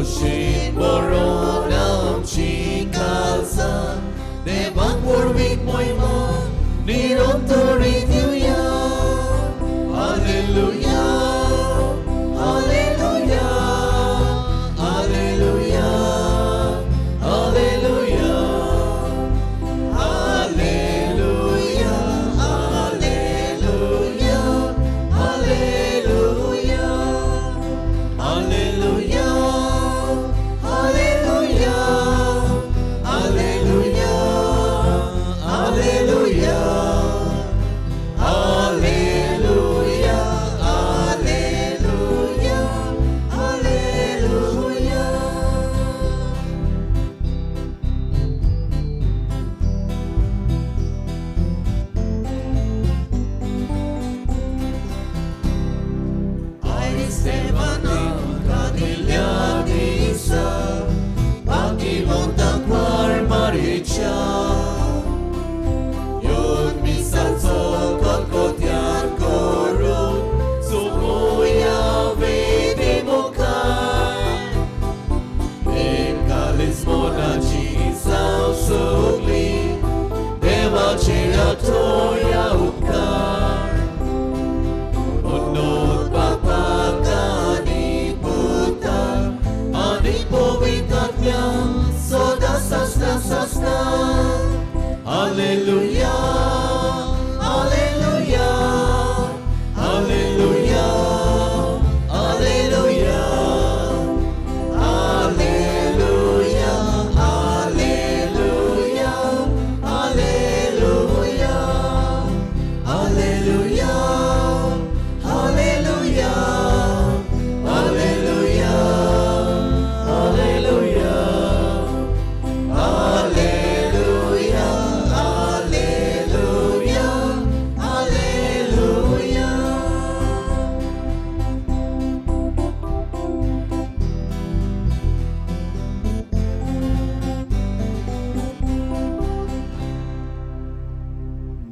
खोशेन बरोवन आमची काळजां देवाक व्हडवीक मोहिमा निरंतरी दिवया. Hallelujah, hallelujah, hallelujah, hallelujah, hallelujah, hallelujah, hallelujah, hallelujah, hallelujah, hallelujah, hallelujah, hallelujah, hallelujah, hallelujah. आयज देवान आमकां दिल्ल्या दिसा भाग्यवंतांक वार मारच्या येवन मिसाचो खतखत्यार करून सोमोया वेदी मुखार. एक मनाची जावं सगली देवाचेर आठोया उपकार. उन्नत बापाक आनी पुताक आनी पवित्र आत्म्याक सदां सासणा सासणा. Hallelujah, hallelujah, hallelujah, hallelujah, hallelujah, hallelujah, hallelujah, hallelujah, hallelujah, hallelujah, hallelujah, hallelujah, hallelujah, hallelujah.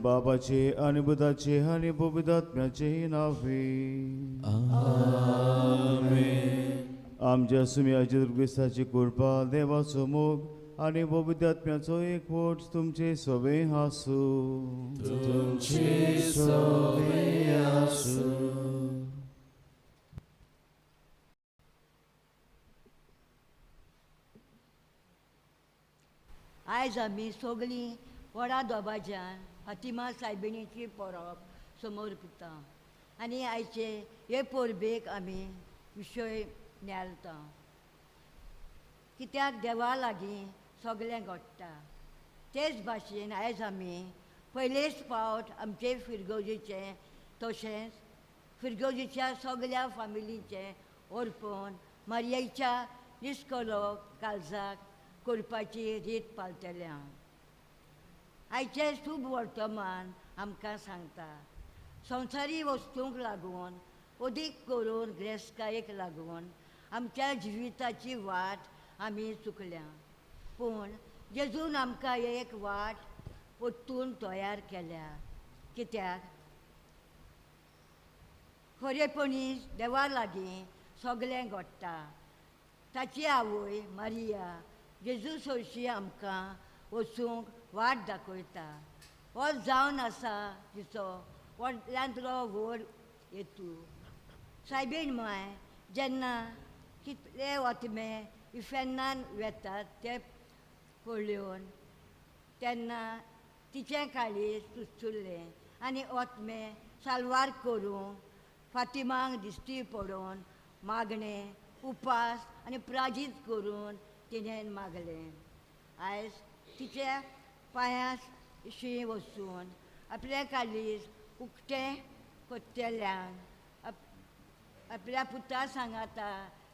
बाबाचे आणि बुधाचे आणि पवित्र आत्म्याचे नावे. आमच्या सुम्याचे क्रिस्ताची कृपा, देवाचो मोग आणि पवित्र आत्म्याचो एकवट तुमचे सवे आसूं. तुमचे सवे आसूं. आयज आमी सगळीं व्हडा दबाज्यान फातिमा सायबिणीची परब समर्पिता आनी आयचे हे परबेक आमी विशय न्यालता, कित्याक देवा लागीं सगळें घडटा. तेच भाशेन आयज आमी पयलेच फावट आमचे फिरगोजेचें तशेंच फिरगोजेच्या सगळ्या फामिलीचें अर्पण मारयेच्या निस्कलो काळजाक करपाची रीत पाळटले. आयचें शुभ वर्तमान आमकां सांगता संवसारी वस्तूंक लागून अदीक करून ग्रेस्कायेक लागून आमच्या जिविताची वाट आमी चुकल्या, पूण जेजून आमकां एक वाट परतून तयार केल्या, कित्याक खरेपणी देवा लागीं सगळें घडटा. ताची आवय मारिया जेजू सरशी आमकां वचूंक वाट दाखयता. हो जावन आसा तिचो व्हडल्यांतलो व्हड हेतू. सायबीण माय जेन्ना कितले ओतमे इफेन्नान वेतात ते पळोवन तेन्ना तिचें काळीज चुचुल्लें आनी ओतमे साल्वार करूंक फातिमाक दिश्टी पडोवन मागणें उपास आनी प्राजीत करून तिणें मागलें. आयज तिच्या पांयाशी वचून आपलें काळीज उकतें करतल्यांक आपल्या पुता सांगाता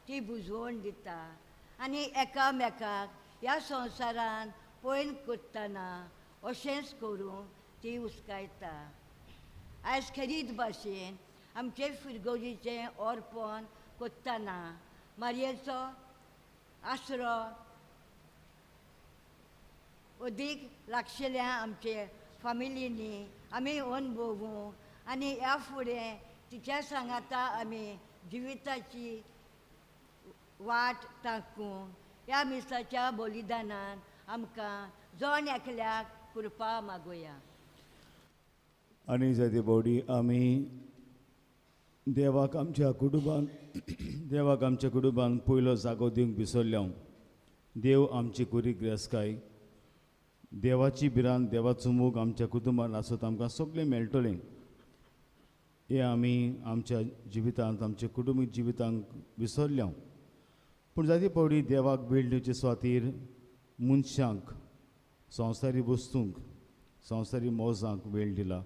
ती बुजवण दिता आनी एकामेकाक ह्या संवसारान पयन करतना अशेंच करूंक ती उस्कायता. आयज खेरीत भाशेन आमचे फिरगोजीचें अर्पण करतना मारयेचो आसरो अदीक लागशिल्ल्या आमचे फामिलींनी आमी अनुभवूंक आनी ह्या फुडें तिच्या सांगाता आमी जिविताची वाट ताकूं ह्या मिसाच्या बलिदानान आमकां जण एकल्याक कृपा मागुया. आनी जायते फावटी आमी देवाक आमच्या कुटुंबान देवाक आमच्या कुटुंबान पयलो जागो दिवंक विसरल्या. देव आमची कुरी ग्रेसकाय देवाची भिरांत देवाचो मोग आमच्या कुटुंबान आसत आमकां सगळें मेळटलें. हें आमी आमच्या जिवितांत आमच्या कुटुंबीक जिवितांक विसरल्या. पूण जायते फावटी देवाक भेट दिवचे सुवातीर मनशांक संवसारी वस्तूंक संवसारी मौजांक वेळ दिला.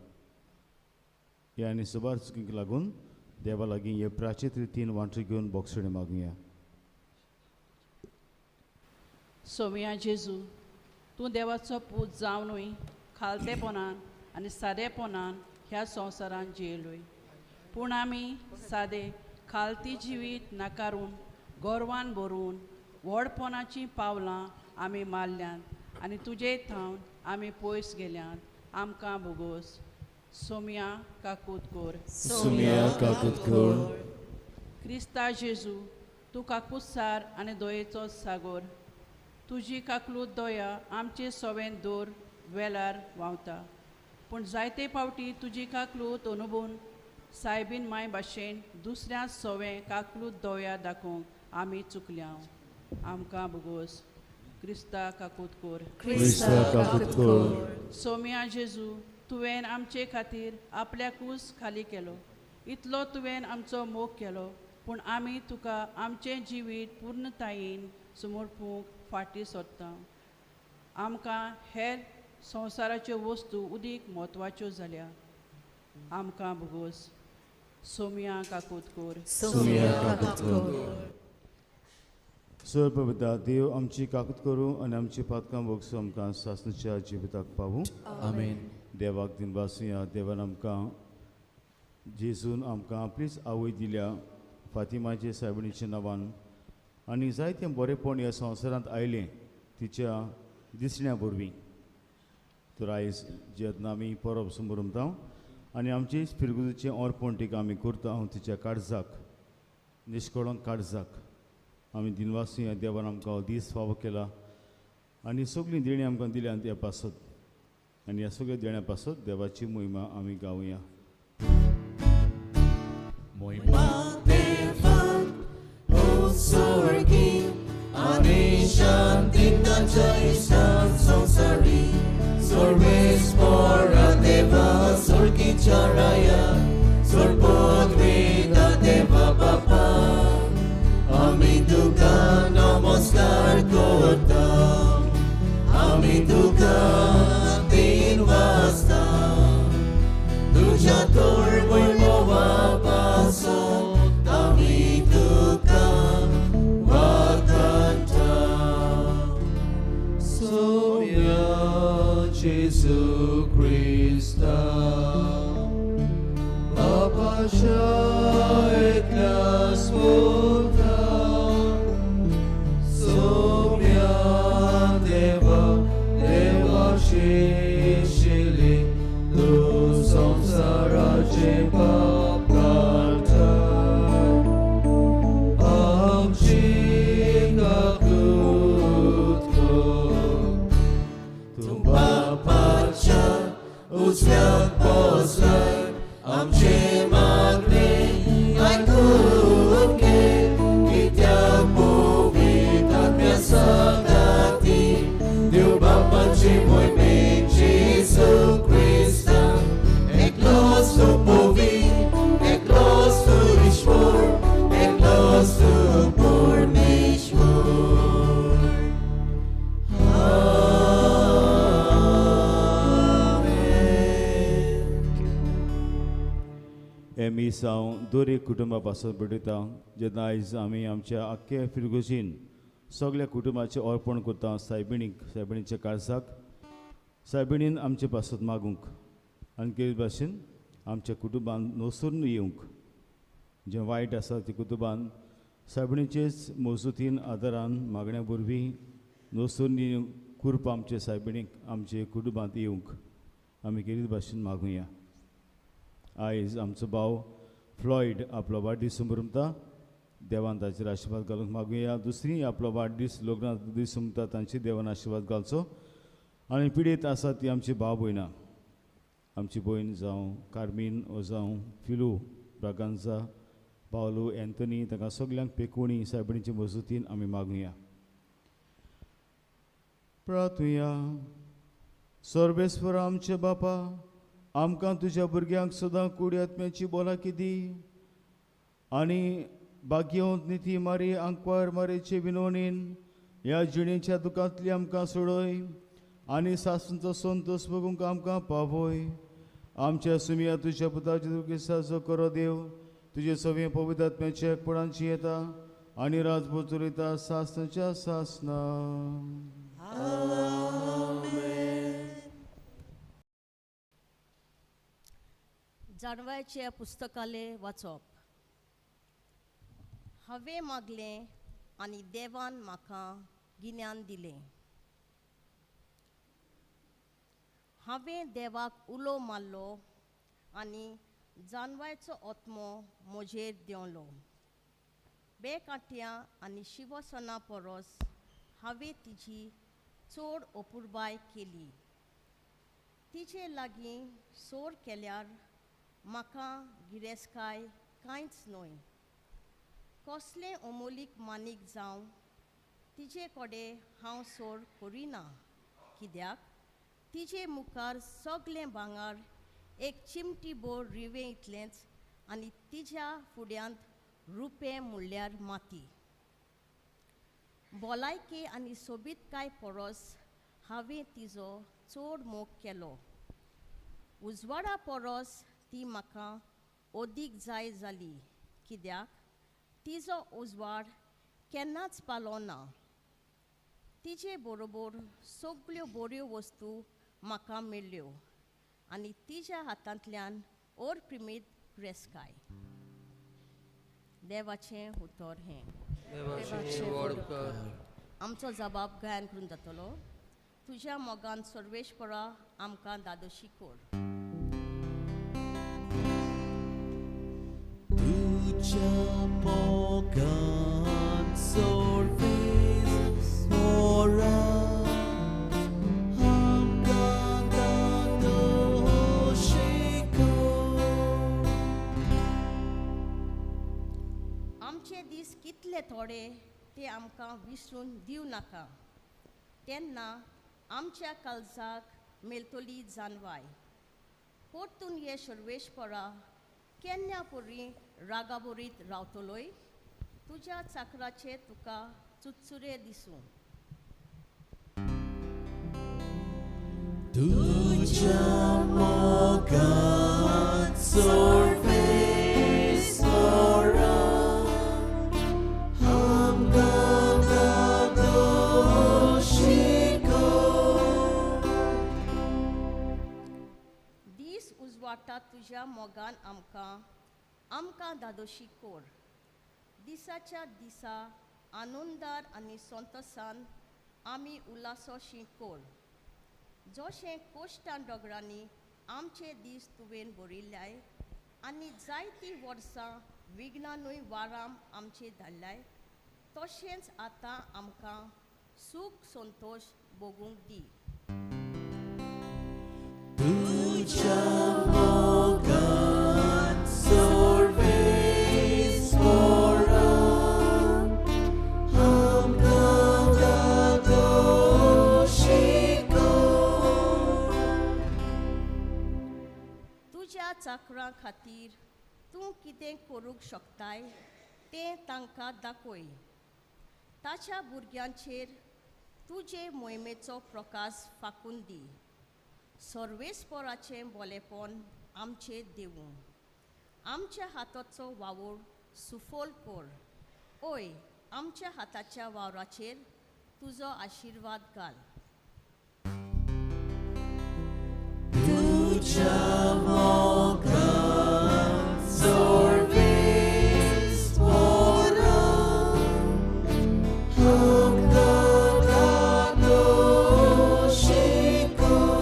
हे आनी सुबार चुकींक लागून देवा लागीं हे प्राचीत रितीन वांटो घेवन बोगसणे मागुया. सोम्या जेजू तूं देवाचो पूत जावनूय खालतेपणान आनी सादेपणान ह्या संवसारान जियेलोय. पूण आमी सादे खालती जिवीत नाकारून गोरवान भरून व्हडपणाचीं पावलां आमी मारल्यांत आनी तुजे थावन आमी पयस गेल्यांत. आमकां भोगोस. सोम्या काकूत कोर. सोम्या काकूत कोर. क्रिस्ता जेजू तूं काकूतसार आनी दयेचो सागोर. तुजी काकलूत दया आमचे सोवें दोर वेलार व्हांवता. पूण जायते फावटी तुजी काकलूत अनुभवून सायबीन माय भाशेन दुसऱ्या सोवें काकलूत दया दाखोवंक आमी चुकल्या. आमकां भोगोस. क्रिस्ता काकूत कोर. क्रिस्ता काकूत कोर. सोम्या जेजू तुवें आमचे खातीर आपल्याकूच खाली केलो. इतलो तुवें आमचो मोग केलो पूण आमी तुका आमचें जिवीत पूर्णतायेन समर्पूंक फाटीं सोदता. आमकां हेर संवसाराच्यो वस्तू उदीक म्हत्वाच्यो जाल्या. आमकां भोगोस. सोम्या काकूत कोर. सोम्या काकूत कोर. सर्वपिता देव आमची काकूत करूं आनी आमची पातकां भोगसूं आमकां सासणाच्या जिविताक पावूं. आमेन. देवाक दिनवासुया. देवान आमकां जेजून आमकां आपलीच आवय दिल्या फातिमाचे सायबिणीच्या नांवान आनी जायतें बरेंपण ह्या संवसारांत आयलें तिच्या दिसण्या वरवीं. तर आयज जेन्ना आमी परब समरमता आनी आमचे फिरगुजेचें अर्पण तिका आमी करता तिच्या काळजाक निश्कळंक काळजाक आमी दिनवासुया. देवान आमकां दीस फावो केला आनी सगळीं देणीं आमकां दिल्या त्या पासत आनी ह्या सगळ्या देण्या पासत देवाची मोहिमा आमी गावया. मोहिमा देवाक ओ स्वर्गी आनी शांती ताच्या इश्टान संवसारी सर्वेस्परा देवा स्वर्गीच्या राया सर्वोद्वेदा देवा बापा आमी तुका नमस्कार करता. आमी तुका दिनवासता तुज्या तोर वैभवा पासत आमी तुका वाखाणटा. Sonia Jesu Christa Bapasha eklas puta Sonia Deva Deva Shishili Tu samsara che pap Amchi kakut kor तूं बापाच्या उजव्याक बसलाय आमचे मागणे आयकून घे. कित्याक पवित्र आत्म्या सांगाती देव बापाचे मोहिमेन जेजू क्रिस्ता एकलोच तूं पवित्र एकलोच तूं ईश्वर एकलोच तूं परमेश्वर. हे मीस हांव दर एक कुटुंबा पासत भेटयता. जेन्ना आयज आमी आमच्या आख्खे फिरगुजीन सगळ्या कुटुंबाचें अर्पण करता सायबिणीक सायबिणीच्या काळजाक सायबिणीन आमचे पासत मागूंक आनी केले भाशेन आमच्या कुटुंबान नसरून येवंक जें वायट आसा तें कुटुंबान सायबिणीचेच मजूतीन आदारान मागण्या वरवीं नसरून येवंक कृपा आमचे सायबिणीक आमचे कुटुंबांत येवंक आमी केलीच भाशेन मागुया. आयज आमचो भाव फ्लॉयड आपलो वाडदीस समरमता. देवान ताचेर आशिर्वाद घालूंक मागुया. दुसरी आपलो वाडदीस लग्ना दीस सोंपता तांची देवान आशिर्वाद घालचो. आनी पिडेत आसा ती आमची भाव भयणां, आमची भयण जावं कार्मीन ओ जावं फिलू ब्रागांजा पावलो एंथनी, तांकां सगल्यांक पेकोणी सायबिणीचे मजतीन आमी मागुया. प्रार्थुया. सर्वेस्वर आमचे बापा, आमकां तुज्या भुरग्यांक सदां कुडी आत्म्याची भलायकी दी आनी भाग्यवंत निती मारी आंकवार मारेचे विनवणीन ह्या जिणेच्या दुखांतली आमकां सोडय आनी सासूंचो संतोश बघूंक आमकां पावय. आमच्या सुमिया तुज्या पुताचे दुखेसाचो करो देव, तुजे सगळें पवित्र आत्म्याच्या एकपणांची येता आनी राजभर चलयता सासनाच्या सासना. जाणवायच्या पुस्तकाले वाचप. हांवें मागलें आनी देवान म्हाका गिन्यान दिलें. हांवें देवाक उलो मारलो आनी जानवायचो आत्मो म्हजेर देंवलो. बेकाट्यां आनी शिवसना परस हांवें तिजी चड अपुरबाय केली. तिचे लागीं सोर केल्यार म्हाका गिरेस्काय कांयच न्हय. कसलें अमोलीक मानीक जावं तिजे कडेन हांव सोर करिना, कित्याक तिजे मुखार सगळें भांगर एक चिमटी बोर रिवें इतलेंच आनी तिज्या फुड्यांत रुपें म्हणल्यार माती. भलायकी आनी सोबीतकाय परस हांवें तिजो चड मोग केलो. उजवाडा परस ती म्हाका अदीक जाय जाली, कित्याक तिजो उजवाड केन्नाच पालो ना. तिजे बरोबर सगळ्यो बऱ्यो वस्तू म्हाका मेळ्ळ्यो आनी तिज्या हातांतल्यान अर्पिमीत ग्रेस्काय. देवाचें उतर हें. आमचो जबाब गायन करून जातलो. तुज्या मोगान सर्वेश्वरा आमकां दादोशी कर. तुज्या मोगान सर्वेस्परा आमकां दादोशी कर. आमचे दीस कितले थोडे ते आमकां विसरून दिवं नाका, तेन्ना आमच्या काळजाक मेळटली जानवाय. परतून हे सर्वेस्परा केन्ना परी रागाबरीत रावतलोय? तुज्या चाकराचे तुका चुचुरे दिसूं. तुज्या मोगान सर्वेस्परा आमकां दादोशी कर. दीस उजवाडटा तुज्या मोगान आमकां आमकां दादोशी कर. दिसाच्या दिसा आनंदार आनी संतोसान आमी उल्हासोशी कर. जशें कोश्टान दोगरांनी आमचे दीस तुवें बरयल्याय आनी जायतीं वर्सां विघ्नानूय वाराम आमचे धाडल्याय, तशेंच आतां आमकां सूख संतोश भोगूंक दी. तुज्या मोगान सर्वेस्परा आमकां दादोशी कर. तुज्या चाकरां खातीर तूं कितें करूंक शकताय तें तांकां दाखय. ताच्या भुरग्यांचेर तुजे मोहिमेचो प्रकाश फाकून दी. सर्वेस्पराचें बोलेपण आमचेर देवूं. आमच्या हाताचो वावर सुफल कर. ओय आमच्या हाताच्या वावराचेर तुजो आशिर्वाद घाल. तुज्या मोगान सर्वेस्परा आमकां दादोशी कर.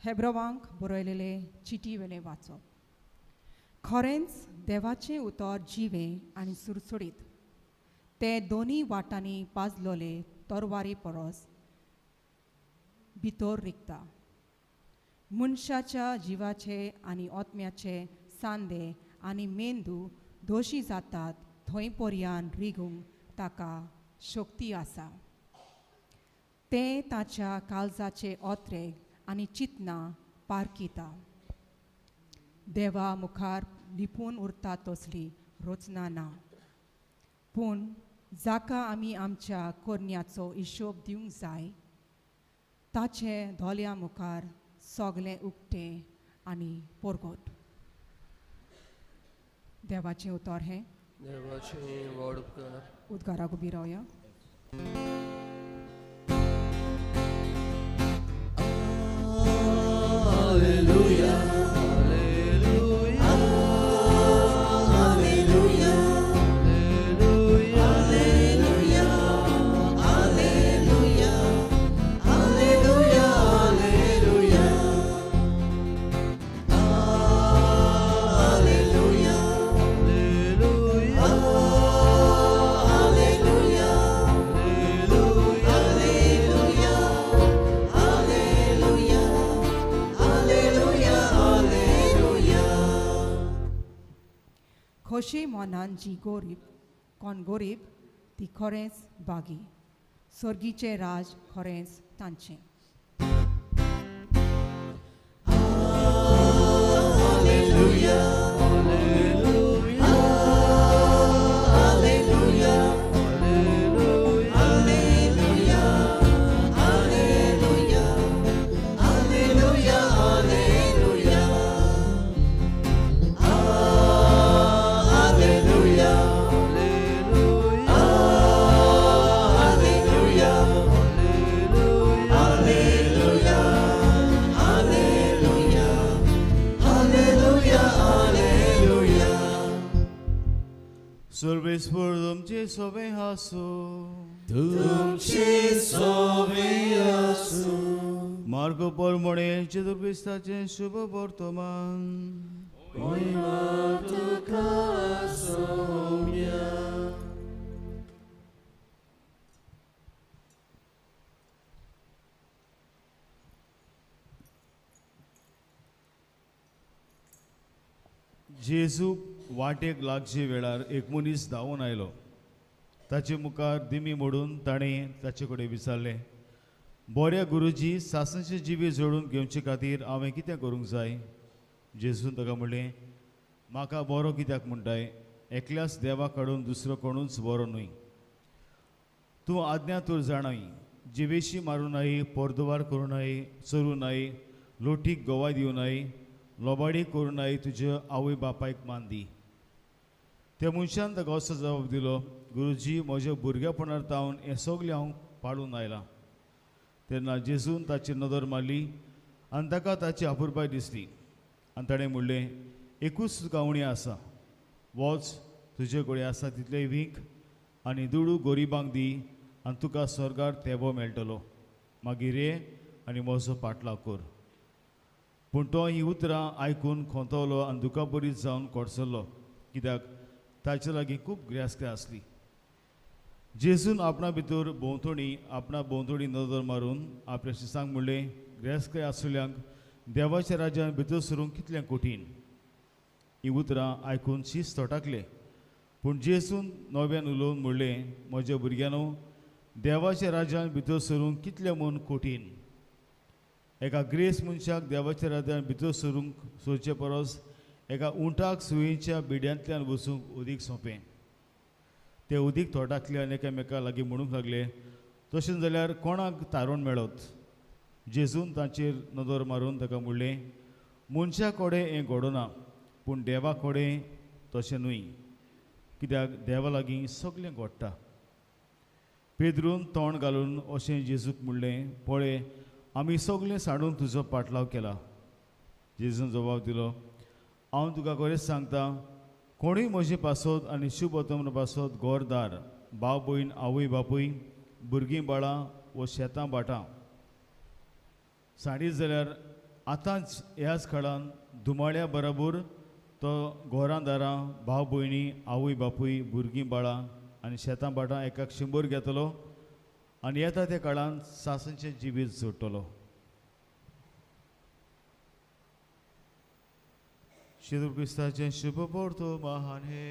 हेब्रवांक बरयलेले चिटी वेलें वाचप. खरेंच देवाचें उतर जिवें आनी सुरसुरीत, तें दोनी वाटांनी पाजलोले तरवारी परस भितर रिगता, मनशाच्या जिवाचे आनी आत्म्याचे सांदे आनी मेंदू दोशी जातात थंय पर्यान रिगूंक ताका शक्ती आसा। तें ताच्या काळजाचे ओत्रे आनी चिंतनां पारखिता। देवा मुखार लिपून उरता तसली रचना ना, पूण जाका आमी आमच्या करण्याचो हिशोब दिवंक जाय ताचे दोळ्यां मुखार सगळें उक्तें आनी परगट। देवाचें उतर हें। देवाचें व्हड उपकार। उद्गाराक उबी रावया। Hallelujah, hallelujah, hallelujah, hallelujah, hallelujah, hallelujah, hallelujah, hallelujah, hallelujah, hallelujah, hallelujah, hallelujah. खोशी मनान जी गोरीब कोण गोरीब ती खरेंच बागी, सर्गीचें राज खरेंच तांचें। Hallelujah, hallelujah, hallelujah, hallelujah, hallelujah, hallelujah, hallelujah, hallelujah, hallelujah, hallelujah, hallelujah, hallelujah. सर्वेस्पर तुमचे सोबे हासो। तुमचे सोबे आसूं। मार्गो परमणे जेजू क्रिस्ताचें शुभ वर्तमान। महिमा तुका सोम्या। जेजू वाटेक लागचे वेळार एक मनीस धांवून आयलो। ताचे मुखार दिमी मोडून ताणें ताचे कडेन विचारलें, बऱ्या गुरुजी, सासणाचे जिवे जोडून घेवचे खातीर हांवें कितें करूंक जाय? जेजून ताका म्हणलें, म्हाका बरो कित्याक म्हणटाय? एकल्याच देवा काडून दुसरो कोणूच बरो न्हय। तूं आज्ञा तूं जाणाय, जिवेशी मारूं नाय, पोरदुवार करूं नाय, चोरूं नाय, लोटीक गवाय दिवं नाय, लोबाडी करूं नाय, तुज्या आवय बापायक मान दी। त्या मनशान ताका असो जबाब दिलो, गुरुजी, म्हज्या भुरगेपणार तावन हें सगळें हांव पाळून आयलां। तेन्ना जेजून ताची नदर मारली आनी ताका ताची अपुरबाय दिसली आनी ताणें म्हणलें, एकूच तुका उणें आसा, वच तुजे कडेन आसा तितलें वीक आनी दुडू गरिबांक दी आनी तुका स्वर्गार तेबो मेळटलो। मागीर ये आनी म्हजो पाटलाव कर। पूण तो हीं उतरां आयकून खोंतवलो आनी दुखापरीत जावन कोडसलो, कित्याक ताचे लागीं खूब गिरेस्तकाय आसली। जेजून आपणा भितर भोंवतणी आपणा भोंवतणी नदर मारून आपल्या शिसांक म्हणलें, गिरेस्तकाय आसुल्यांक देवाच्या राज्यांत भितर सरूंक कितलें कठीण। हीं उतरां आयकून शीस थोटाकले। पूण जेजून नव्यान उलोवन म्हणलें, म्हज्या भुरग्यांनो, देवाच्या राज्यांत भितर सरूंक कितलें म्हूण कठीण। एका ग्रेस मनशाक देवाच्या राज्यांत भितर सरूंक सोदचे परस एका उंटाक सुयेच्या बिड्यांतल्यान वचूंक उदीक सोंपें। ते उदीक थोटाकले आनी एकामेका लागीं म्हणूंक लागले, तशें जाल्यार कोणाक तारण मेळत? जेजून तांचेर नदर मारून ताका म्हणलें, मनशा कडेन हें घडना, पूण देवा कडेन तशें न्हय, कित्याक देवा लागीं सगळें घडटा। पेद्रून तोंड घालून अशें जेजूक म्हणलें, पळय, आमी सगळें सांडून तुजो पाटलाव केला। जेजून जबाब दिलो, हांव तुका खरेंच सांगता, कोणूय म्हजे पासत आनी शुभ पासत घरदार, भाव भयण, आवय बापूय, भुरगीं बाळां वो शेतां भाटां सांडीत जाल्यार आतांच ह्याच काळान धुमाळ्या बराबर तो घरां दारां भाव भयणी आवय बापूय भुरगीं बाळां आनी शेतां भाटां एकाक 100 घेतलो आनी येता त्या काळान सासणचें जिवीत जोडटलो. जेजू क्रिस्ताचें शुभ पोर्तो महान हे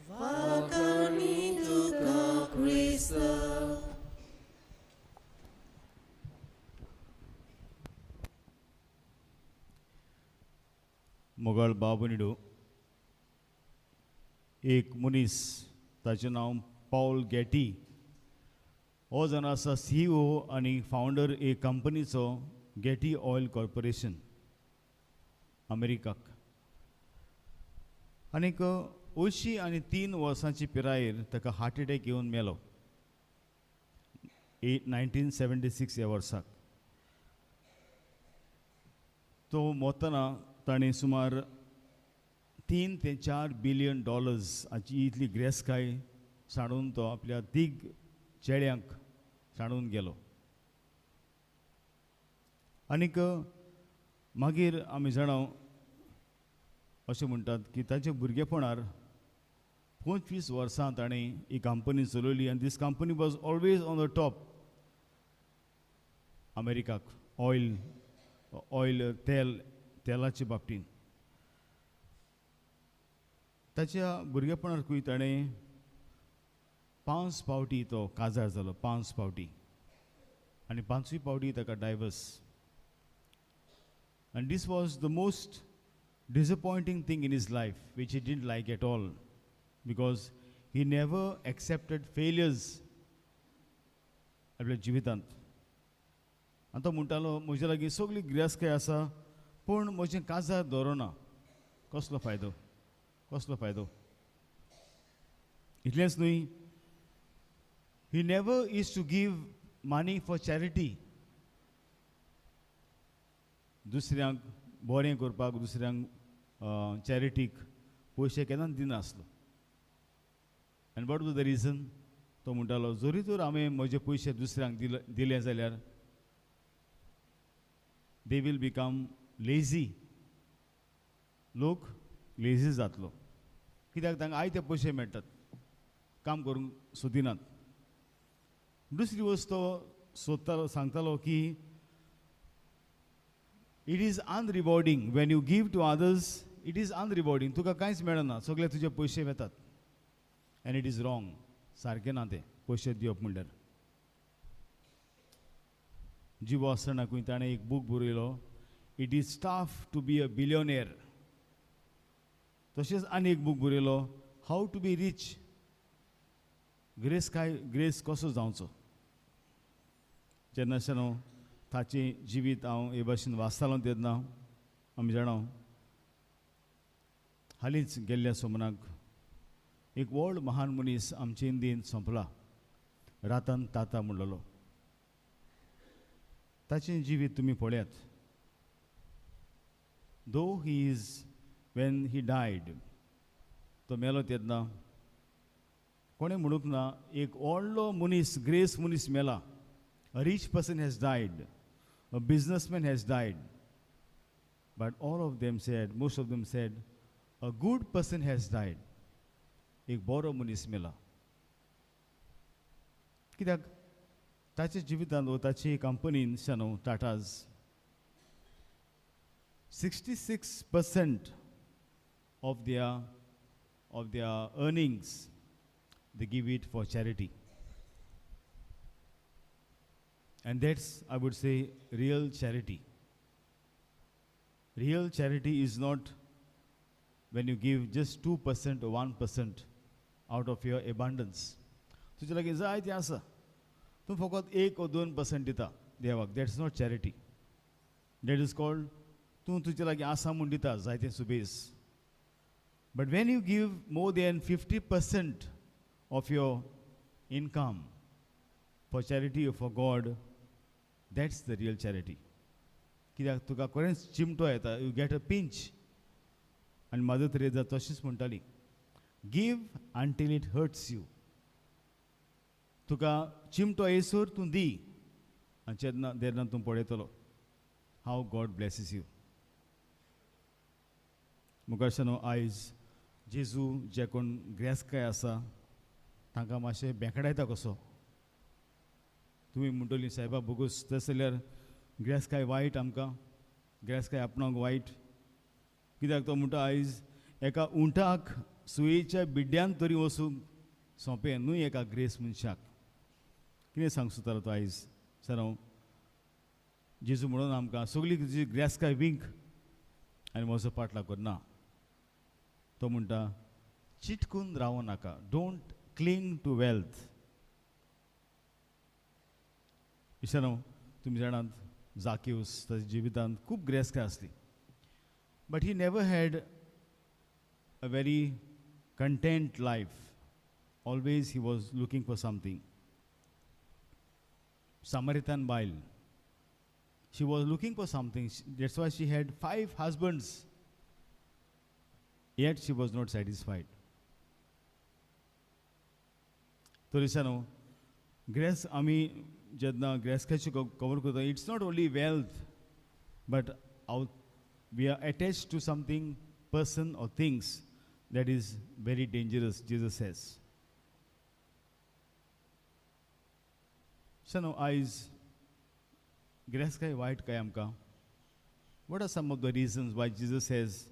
वाखाणी तुका क्रिस्ता. मोगाळ बाबनिडो एक मनीस ताचें नांव पावल गॅटी हो जावन आसा CEO आनी फावंडर एक कंपनीचो गॅटी ऑयल कॉर्पोरेशन अमेरिकाक. आनीक 83 वर्सांची पिरायेर ताका हार्ट एटॅक येवन मेलो 1976 ह्या वर्साक. तो मोतना ताणें सुमार $3 ते $4 बिलियन हाची इतली ग्रेसकाय सांडून तो आपल्या तीग चेड्यांक सांडून गेलो. आनीक मागीर आमी जाणा अशें म्हणटात की ताच्या भुरगेपणार 25 वर्सां ताणें ही कंपनी चलयली आनी this company was always on the top अमेरिकाक ऑयल ऑयल तेल तेलाचे बाबतींत. ताच्या भुरगेपणाकूय ताणें 5 फावटी तो काजार जालो, 5 फावटी, आनी 5 फावटी ताका डायवर्स. आनी this was the most disappointing thing in his life, which he didn't like at all, because he never accepted failures आपल्या जिवितांत. आनी तो म्हणटालो म्हजे लागीं सगळी गिरेस्तकाय आसा पूण म्हजें काजार दवरना, कसलो फायदो, कसलो फायदो. इतलेंच न्हय, he never used to give money for charity. दुसऱ्यांक बरें करपाक, दुसऱ्यांक चॅरिटीक पयशे केन्नाच दिनासलो. आनी what was the reason? तो म्हणटालो जरी तर हांवें म्हजे पयशे दुसऱ्यांक दिले जाल्यार they will become lazy, लोक लेजी जातलो, कित्याक तांकां आयते पयशे मेळटात, काम करूंक सोदिनात. दुसरी वस्त तो सोदतालो, सांगतालो की it is unrewarding when you give to others, it is unrewarding, तुका कांयच मेळना, सगळे तुजे पयशे वेतात. एंड it is wrong, सारकें ना तें पयशे दिवप म्हणल्यार. जिवो आसतनाकूय ताणें एक book बरयलो, it is tough to be a billionaire. तशेंच आनी एक बूक बरयलो, how to be rich, grace काय ग्रेस कसो जावचो. जेन्ना न्हू ताचें जिवीत हांव हे भाशेन वाचतालो तेन्ना आमी जाणा हालींच गेल्ल्या सोमनाक एक व्हड महान मनीस आमचे इंदीन सोंपला, रातन ताता म्हणलेलो. ताचें जिवीत तुमी पळयात. Though he is when he died, तो मेलो तेन्ना कोणें म्हणूंक ना एक व्हडलो मनीस, ग्रेस मनीस मेला, a rich person has died, a businessman has died, but all of them said, most of them said, a good person has died, एक बरो मनीस मेला. कित्याक ताच्या जिवितांत वो ताची कंपनीन न्हू Tatas 66% of their earnings they give it for charity. And that's, I would say, real charity. Real charity is not when you give just 2% or 1% out of your abundance. तुझे लागीं जाय तें आसा, तूं फकत 1 or 2% दिता देवाक, that's not charity. That is called तूं तुजे लागीं आसा म्हूण दिता जाय तें Subes. But when you give more than 50% of your income for charity or for God, that's the real charity. कित्याक तुका खरेंच चिमटो येता, you get a pinch. आनी मदर तेरेजा तशीच म्हणटाली, give until it hurts you. तुका चिमटो येयसर तूं दी आनी जेन्ना तेन्ना तूं पळयतलो how God blesses you. मुखार आयज जेजू जे कोण ग्रेसकाय आसा तांकां मातशें बेंकडायता कसो. तुमी म्हणटली सायबा बोगूस तशें जाल्यार ग्रेसकाय वायट, आमकां ग्रेसकाय आपणाक वायट कित्याक? तो म्हणटा आयज एका उंटाक सुयेच्या बिड्ड्यान तरी वचूंक सोंपें न्हू एका ग्रेस मनशाक. कितें सांग सोदतालो तो आयज सर? हांव जेजू म्हणून आमकां सगळी तुजी ग्रेसकाय विंक आनी म्हजो पाटला करना. तो म्हणटा चिटकून रावो नाका, don't cling to wealth. इशानो तुमी जाणात जाकिवस ताच्या जिवितांत खूब ग्रेसकाय आसली, but he never had a very content life. Always he was looking for something. Samaritan बायल, she was looking for something. That's why she had 5 husbands, yet she was not satisfied. तर न्हू grace आमी जेन्ना ग्रेसकायची cover करता, it's not only wealth but we are attached to something, person or things, that is very dangerous, Jesus says. So न्हू आयज ग्रेसकाय वायट काय आमकां? What are some of the reasons why Jesus says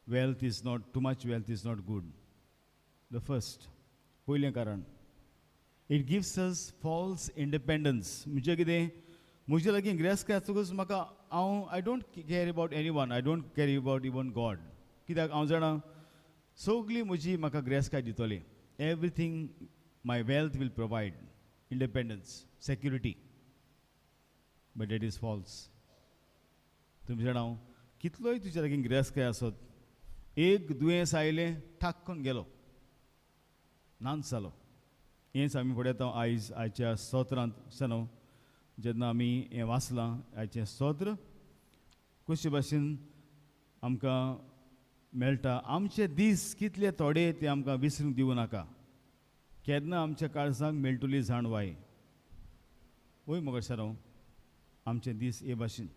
wealth is not, too much wealth is not good? The first, पयलें कारण, it gives us false independence. म्हणजे कितें, म्हजे लागीं ग्रेसकाय आसतकूच म्हाका हांव I don't care about any one, I don't care about even God. कित्याक हांव जाणा सगळी म्हजी म्हाका ग्रेसकाय दितली. Everything my wealth will provide, independence, security. But that is false. तुमी जाणा हांव कितलोय तुज्या लागीं ग्रेसकाय आसत, एक दुयेंस आयलें ठाक्कून गेलो, नाच जालो. हेंच आमी पळयता आयज आयच्या स्तोत्रांत. सनो जेन्ना आमी हें वाचलां आयचें स्तोत्र कशे भाशेन आमकां मेळटा, आमचे दीस कितले थोडे ते आमकां विसरूंक दिवं नाका. केन्ना आमच्या काळजाक मेळटली जाणवाय. वय मगो सर, आमचे दीस हे भाशेन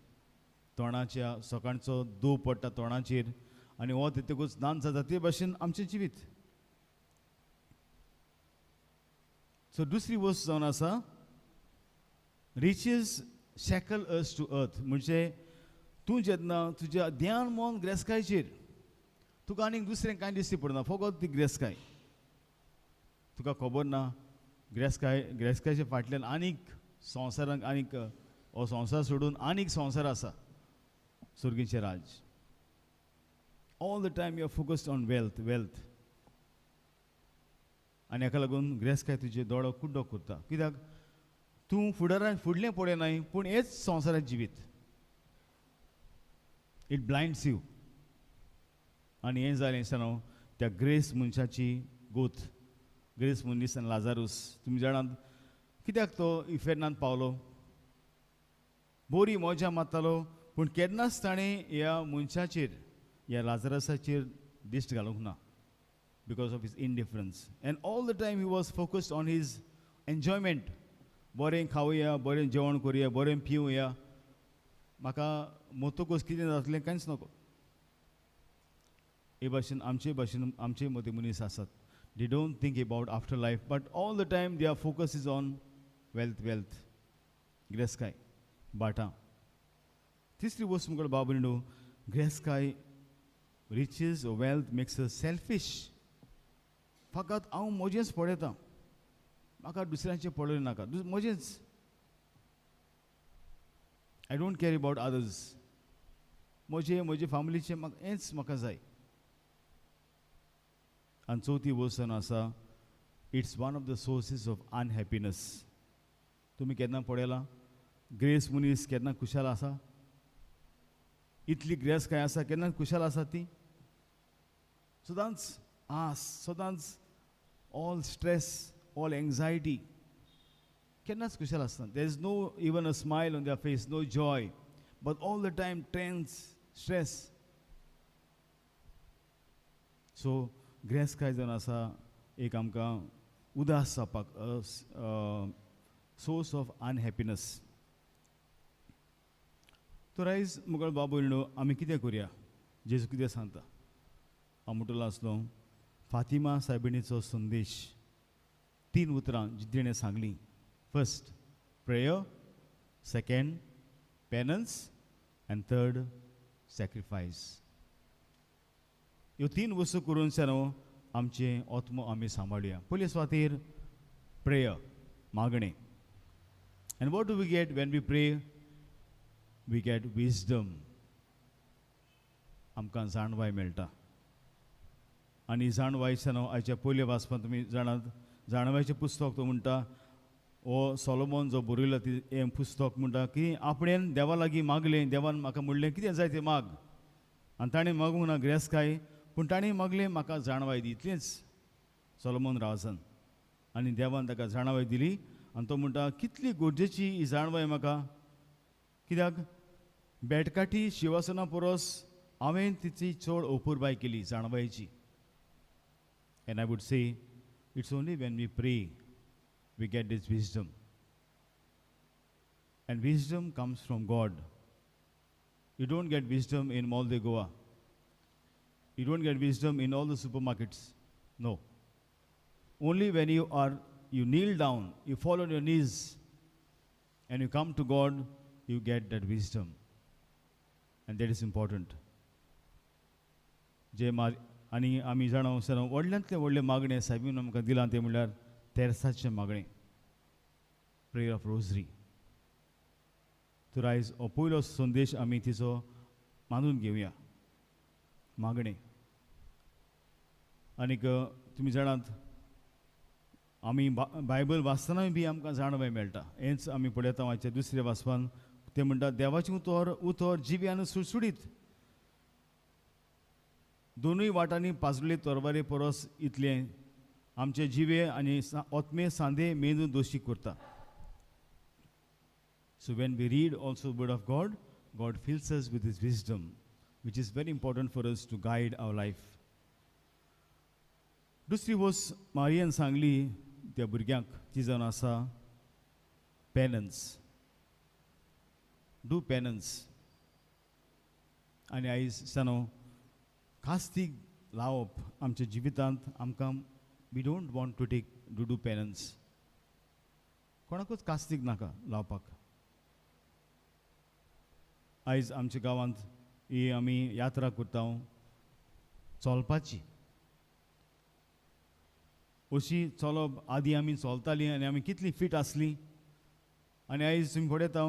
तोंडाच्या सकाळचो दो पडटा तोंडाचेर आनी वत येतकूच नाच जाता, ते भाशेन आमचें जिवीत. सो दुसरी वस्त जावन आसा, riches shackle us to earth. म्हणजे तूं जेन्ना तुज्या ध्यान मन ग्रेसकायचेर, तुका आनीक दुसरें कांय दिसती पडना, फकत ती ग्रेसकाय. तुका खबर ना ग्रेसकाय, ग्रेसकायच्या फाटल्यान आनीक संवसारांक, आनीक हो संवसार सोडून आनीक संवसार आसा, सुर्गीचें राज. All the time you are focused on wealth, wealth. आनी हाका लागून ग्रेसकाय तुजे दोळो कुड्डो करता. कित्याक तूं फुडारान फुडलें पळयनाय, पूण हेच संवसारांत जिवीत. It blinds you. आनी हें जालें आसतना त्या ग्रेस मनशाची गोत, ग्रेस मनीस आनी लाजारूस. तुमी जाणात कित्याक तो इफेर्नांत पावलो? बरी मजा मारतालो, पूण केन्नाच ताणें ह्या मनशाचेर, ह्या लाजारसाचेर दिश्ट घालूंक ना, because of his indifference. And all the time he was focused on his enjoyment. बरें खावया, बरें जेवण करुया, बरें पिवया, म्हाका मोतकूच कितें जातलें कांयच नको. हे भाशेन आमचे भाशेन आमचे मदीं मनीस आसात, they don't think about after life, but all the time their focus is on wealth, wealth, ग्रेसकाय, बाटां. तिसरी वस्त मुखार बाबू न्हू, ग्रेसकाय, riches or wealth makes us selfish. फकत हांव म्हजेंच पळयतां, म्हाका दुसऱ्यांचें पळोवं नाका, म्हजेंच. I don't care about others. म्हजें, म्हजे फामिलीचें म्हाका हेंच म्हाका जाय. आनी चवथी वस्त आसा, it's one of the sources of unhappiness. तुमी केन्ना पळयलां ग्रेस मनीस केन्ना खुशाल आसा? इतली ग्रेस काय आसा, केन्ना खुशाल आसा ती? सदांच आस, सदांच all stress, all anxiety, केन्नाच खुशाल आसना. There is no even a smile on their face, no joy, but all the time tense, stress. So grace काय जावन आसा एक आमकां उदास जावपाक, सोर्स ऑफ अनहॅप्पीनस. तर आयज मुगळ बाबू न्हू आमी कितें करुया? जेजू कितें सांगता. हांव म्हणटलो आसलो फातिमा सायबिणीचो संदेश, 3 उतरां जी तिणें सांगलीं. First prayer, second penance and third sacrifice. ह्यो 3 वस्तू करून न्हू आमचें आत्मो आमी सांबाळुया. पयले सुवातेर प्रेयर, मागणें. And what do we get when we pray? We get wisdom. आमकां जाणवाय मेळटा. आनी जाणवाय न्हू आयच्या पयल्या वाचपांत तुमी जाणात, जाणवायचें पुस्तक तो म्हणटा, हो सोलोमोन जो बरयला ती हें पुस्तक म्हणटा की आपणेन देवा लागीं मागलें, देवान म्हाका म्हणलें कितें जाय तें माग, आनी ताणें मागूंक ना ग्रेसकाय, पूण ताणें मागलें म्हाका जाणवाय दी, इतलेंच सोलोमोन राजान. आनी देवान ताका जाणवाय दिली. आनी तो म्हणटा कितली गरजेची ही जाणवाय म्हाका, कित्याक बेटकाठी शिवासना परस हांवें तिची चड अपुरबाय केली जाणवायेची. And I would say it's only when we pray we get this wisdom. And wisdom comes from God. You don't get wisdom in Mall de Goa. You don't get wisdom in all the supermarkets. No. Only when you kneel down, you fall on your knees, and you come to God, you get that wisdom. And that is important. जे आनी आमी जाणा sir व्हडल्यांतलें व्हडलें मागणें soybean आमकां दिलां तें म्हणल्यार तेरसाचें मागणें, प्रेयर ऑफ रोजरी. तर आयज हो पयलो संदेश आमी तिचो मानून घेवया, मागणें. आनीक तुमी जाणात आमी बायबल वाचतनाय बी आमकां जाणवाय मेळटा. हेंच आमी पळयता आयच्या दुसऱ्या वाचपान. ते म्हणटा देवाचें उतर उतर जिवी आनी सुडसुडीत, दोनूय वाटांनी पाजले तरवारे परस इतलें आमचे जिवे आनी आत्मे सांदे मेंदू दोशी करता. So when we read also word of God, God fills us with his wisdom, which is very important for us to guide our life. दुसरी वस्त मारियन सांगली त्या भुरग्यांक ती जावन आसा पेनन्स, do penance. आनी आयज सानो कास्तीक लावप आमच्या जिवितांत आमकां we don't want to take to do penance. कोणाकूच कास्तीक नाका लावपाक. आयज आमच्या गांवांत ही आमी यात्रा करता चलपाची, अशी चलप आदी आमी चलतालीं आनी आमी कितली फिट आसली. आनी आयज तुमी पळयता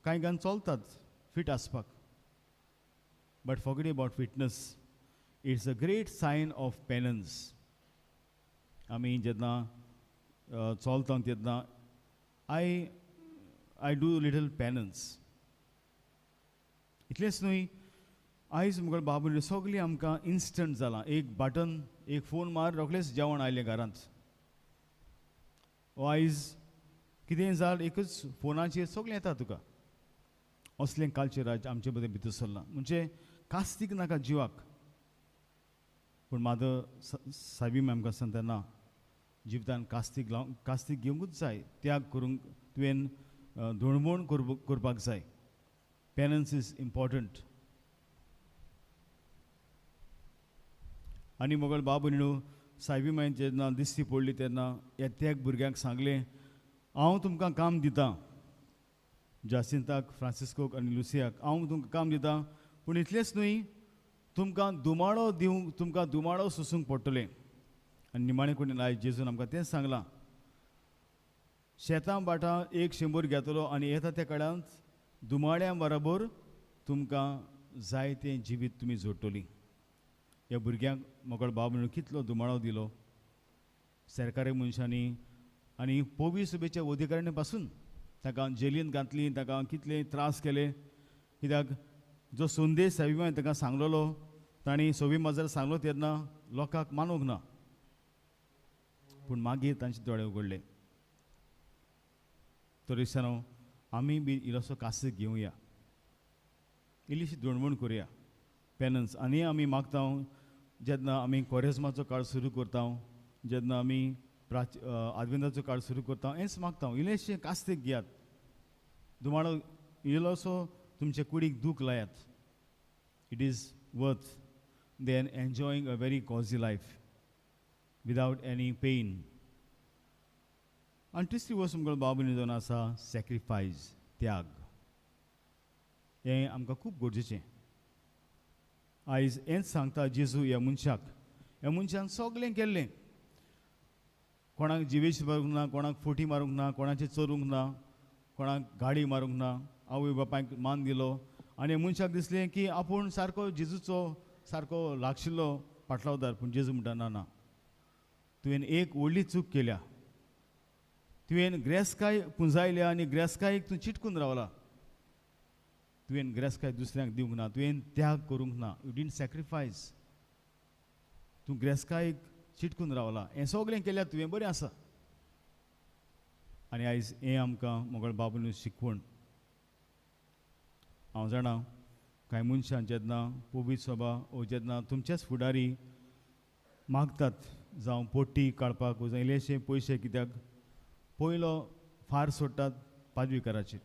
कांय जाण चलतात फिट आसपाक, but forget about fitness. It's a great sign of penance. आमी जेन्ना चलता तेन्ना I do little penance. इतलेंच न्हय, आयज मुगल बाबू सगळीं आमकां इन्स्टंट जालां. एक बटन, एक फोन मार, रोखडेंच जेवण आयलें घरांत. आयज कितें जाल एकच फोनाचेर सगळें येता तुका. असलें कालचें राज्य आमचे मदें भितर सरलां. म्हणजे कास्तीक नाका जिवाक. पूण माधव सायबी आमकां सांगता ना, जिवितान कास्तीक लाव, कास्तीक घेवंकूच जाय, त्याग करूंक तुवें धोणमोण करपाक जाय. Penance is important. आनी मोगल बाबू न्हू सायबी मायन जेन्ना दिश्टी पडली तेन्ना ह्या त्याग भुरग्यांक सांगलें, हांव तुमकां काम दितां, जासिंताक, फ्रांसिस्कोक आनी लुसियाक हांव तुमकां काम दितां, पूण इतलेंच न्हय तुमकां दुमाळो दिवंक, तुमकां दुमाळो सोसूंक पडटलें. आनी निमाणें कडेन आयज जेजून आमकां तेंच सांगलां, शेतां भाटां 100 घेतलो आनी येता त्या काळांत दुमाळ्यां बरोबर तुमकां जाय तें जिवीत तुमी जोडटलीं. ह्या भुरग्यांक मोगळ बाब म्हणून कितलो दुमाळो दिलो सरकारी मनशांनी आनी पोवी सुबेच्या अधिकाऱ्यांनी पासून ताका जेलीन घातली, ताका कितले त्रास केले. कित्याक जो संदेश सायबी ताका सांगलेलो तांणी सोबी माजार सांगलो तेन्ना लोकांक मानूंक ना, पूण मागीर तांचे दोळे उगडले. तर दिसता आमी बी इल्लोसो कासीक घेवया, इल्लीशी दोणवण करुया पेनन्स. आनी आमी मागता जेन्ना आमी कोरेजमाचो काळ सुरू करता, जेन्ना आमी आदवेंताचो काळ सुरू करता, हेंच मागता इल्लेशें कास्तीक घेयात, दुमाळो इल्लोसो तुमचे कुडीक दूख लायात. It is worth than enjoying a very cosy life without any pain. आनी तिसरी वस्त मुगल बाबून जावन आसा सॅक्रिफायस, त्याग. हें आमकां खूब गरजेचें. आयज हेंच सांगता जेजू ह्या मनशाक. ह्या मनशान सगळें केल्लें, कोणाक जिवेश मारूंक ना, कोणाक फोटी मारूंक ना, कोणाचें चोरूंक ना, कोणाक गाडी मारूंक ना, आवय बापायक मान दिलो. आनी मनशाक दिसलें की आपूण सारको जेजूचो सारको लागशिल्लो पाटलावदार. पूण जेजू म्हणटा ना ना, तुवें एक व्हडली चूक केल्या, तुवें ग्रेसकाय पुंजायल्या आनी ग्रेसकायेक तूं चिटकून रावला, तुवें ग्रेसकाय दुसऱ्यांक दिवंक ना, तुवें त्याग करूंक ना, you didn't sacrifice, तूं ग्रेसकायेक चिटकून रावला. हें सगळें केल्यार तुवें बरें आसा. आनी आयज हें आमकां मोगळ बाबून शिकवण. हांव जाणा कांय मनशां जेन्ना पवित्र सभा ओ जेन्ना तुमचेच फुडारी मागतात जावं पोटी काडपाक जावं इल्लेशे पयशे, कित्याक पयलो फार सोडटात पादविकाराचेर,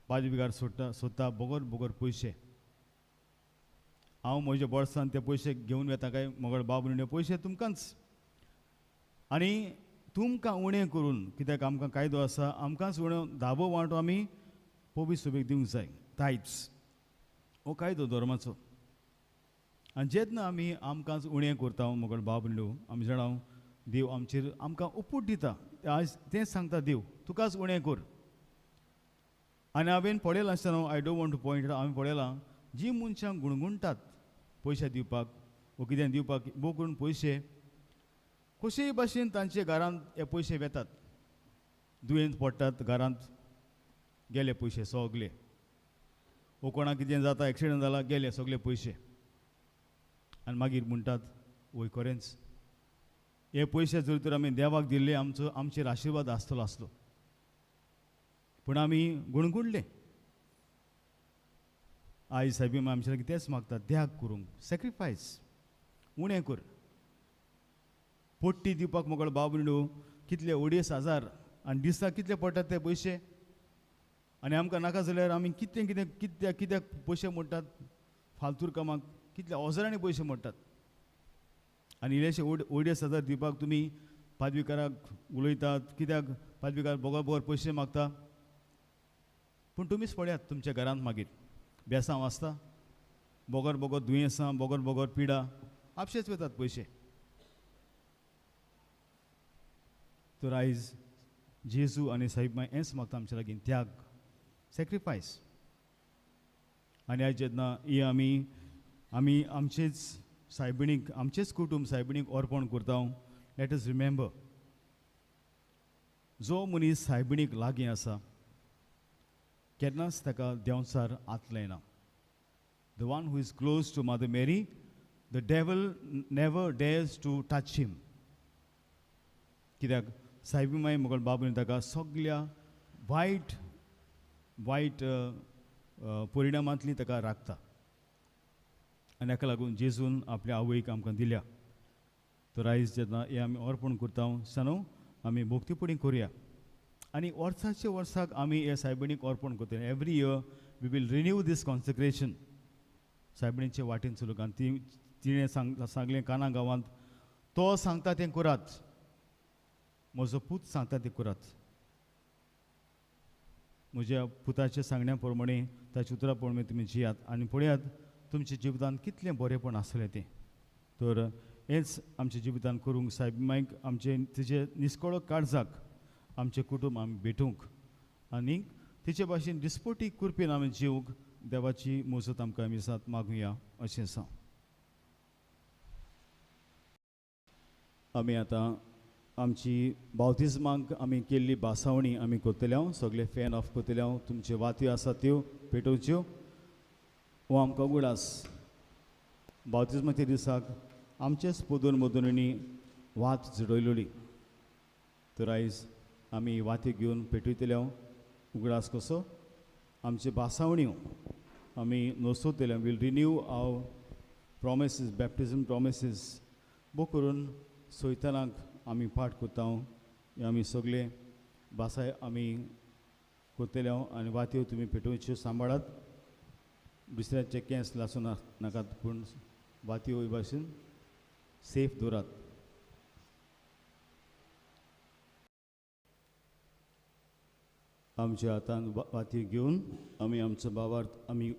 पादविकार सोडटा सोदता बगर बगर पयशे. हांव म्हज्या बोल्सान ते पयशे घेवन वेता काय मगळ बाब न्ही पयशे तुमकांच, आनी तुमकां उणें करून, कित्याक आमकां कायदो आसा, आमकांच उणें धाबो वांटो आमी पवित्र सभेक दिवंक जाय, टायप्स हो कायदो धर्माचो. आनी जेन्ना आमी आमकांच उणें करता मगळ बाब न्हू, आमी जाणा देव आमचेर आमकां उपूट दिता. आयज तेंच सांगता देव, तुकाच उणें कर. आनी हांवें पळयलां आसतना, I don't want to point, हांवें पळयलां जी मनशां गुणगुणटात पयशे दिवपाक वो कितें दिवपाक भोव करून पयशे कशेय भाशेन तांचे घरांत हे पयशे वेतात, दुयेंत पडटात, घरांत गेले पयशे सगले, वो कोणाक कितें जाता एक्सिडंट जाला गेले सगले पयशे. आनी मागीर म्हणटात वय खरेंच हे पयशे जर तर आमी देवाक दिल्ले आमचो आमचेर आशिर्वाद आसतलो आसलो, पूण आमी गुणगुणले. आयज सायबी आमच्या लागीं तेंच मागता, त्याग करूंक, सॅक्रिफायस, उणें कर. पोट्टी दिवपाक मोगळ बाब न्हू कितले 2,500 आनी दिसाक कितले पडटात ते पयशे, आनी आमकां नाका जाल्यार आमी कितें कितें कित्याक कित्याक पयशे मोडटात फालतूर कामाक, कितले हजारांनी पयशे मोडटात. आनी इल्लेशे 2,500 दिवपाक तुमी पादविकाराक उलयतात, कित्याक पादविकार बोगर बोगर पयशे मागता. पूण तुमीच पळयात तुमच्या घरांत मागीर बेसांव आसता, बोगर बोगर दुयेंसां, बोगर बोगर पिडा, आपशेच वतात पयशे. तर आयज जेजू आनी साहेब माय हेंच मागता आमच्या लागीं, त्याग, सॅक्रिफायस. आनी आयज जेन्ना ही आमी आमी आमचेच सायबिणीक, आमचेच कुटूंब सायबिणीक अर्पण करता, let us remember, जो मनीस सायबिणीक लागीं आसा केन्नाच ताका देंवचार आतलें ना. The one who is close to Mother Mary, the devil never dares to touch him. कित्याक सायबी माय मोगल बाबून ताका सगल्या वायट वायट परिणामांतली ताका राखता. आनी हाका लागून जेजून आपल्या आवयक आमकां दिल्या. तर आयज जेन्ना हें आमी अर्पण करता सानू आमी भक्तीपणी करुया. आनी वर्साचे वर्साक आमी हे सायबिणीक अर्पण करतले. Every year we will renew this consecration. सायबिणीचे वाटेन चलूंक. आनी ती तिणें सांगलें काना गांवांत, तो सांगता तें करात, म्हजो पूत सांगता तें करात, म्हज्या पुताच्या सांगण्या प्रमाणे ताच्या उतरा प्रमाणे तुमी जियात आनी पळयात तुमच्या जिवितांत कितलें बरेंपण आसलें तें. तर हेंच आमच्या जिवितांत करूंक सायब मायक आमचें तिचे निस्कळो काळजाक आमचें कुटूंब आमी भेटूंक आनी तिचे भाशेन दिसपोटी कृपेन आमी जिवंक देवाची मोजत आमकां आमी साथ मागुया अशें सांग. आमी आतां आमची बावतिज्माक आमी केल्ली भासावणी आमी करतले, सगळे फॅन ऑफ करतले, तुमच्यो वात्यो आसा त्यो पेटोवच्यो. हो आमकां उगडास बावतिज्माच्या दिसाक आमचेच पदून मदुनी वात जुडयलोली. तर आयज आमी वाती घेवन पेटयतले, उगडास कसो आमचे भासावण्यो आमी नसोतले. We'll renew our promises, baptism promises. बो करून सोयतनाक आमी पाठ करता, आमी सगळे भासाय आमी करतले आनी वात्यो तुमी पेटोवच्यो सांबाळात. दुसऱ्याचे केंस लासूं नाकात, पूण वाती भाशेन सेफ दवरात. आमच्या हातान वाती घेवन आमी आमचो भावार्थ आमी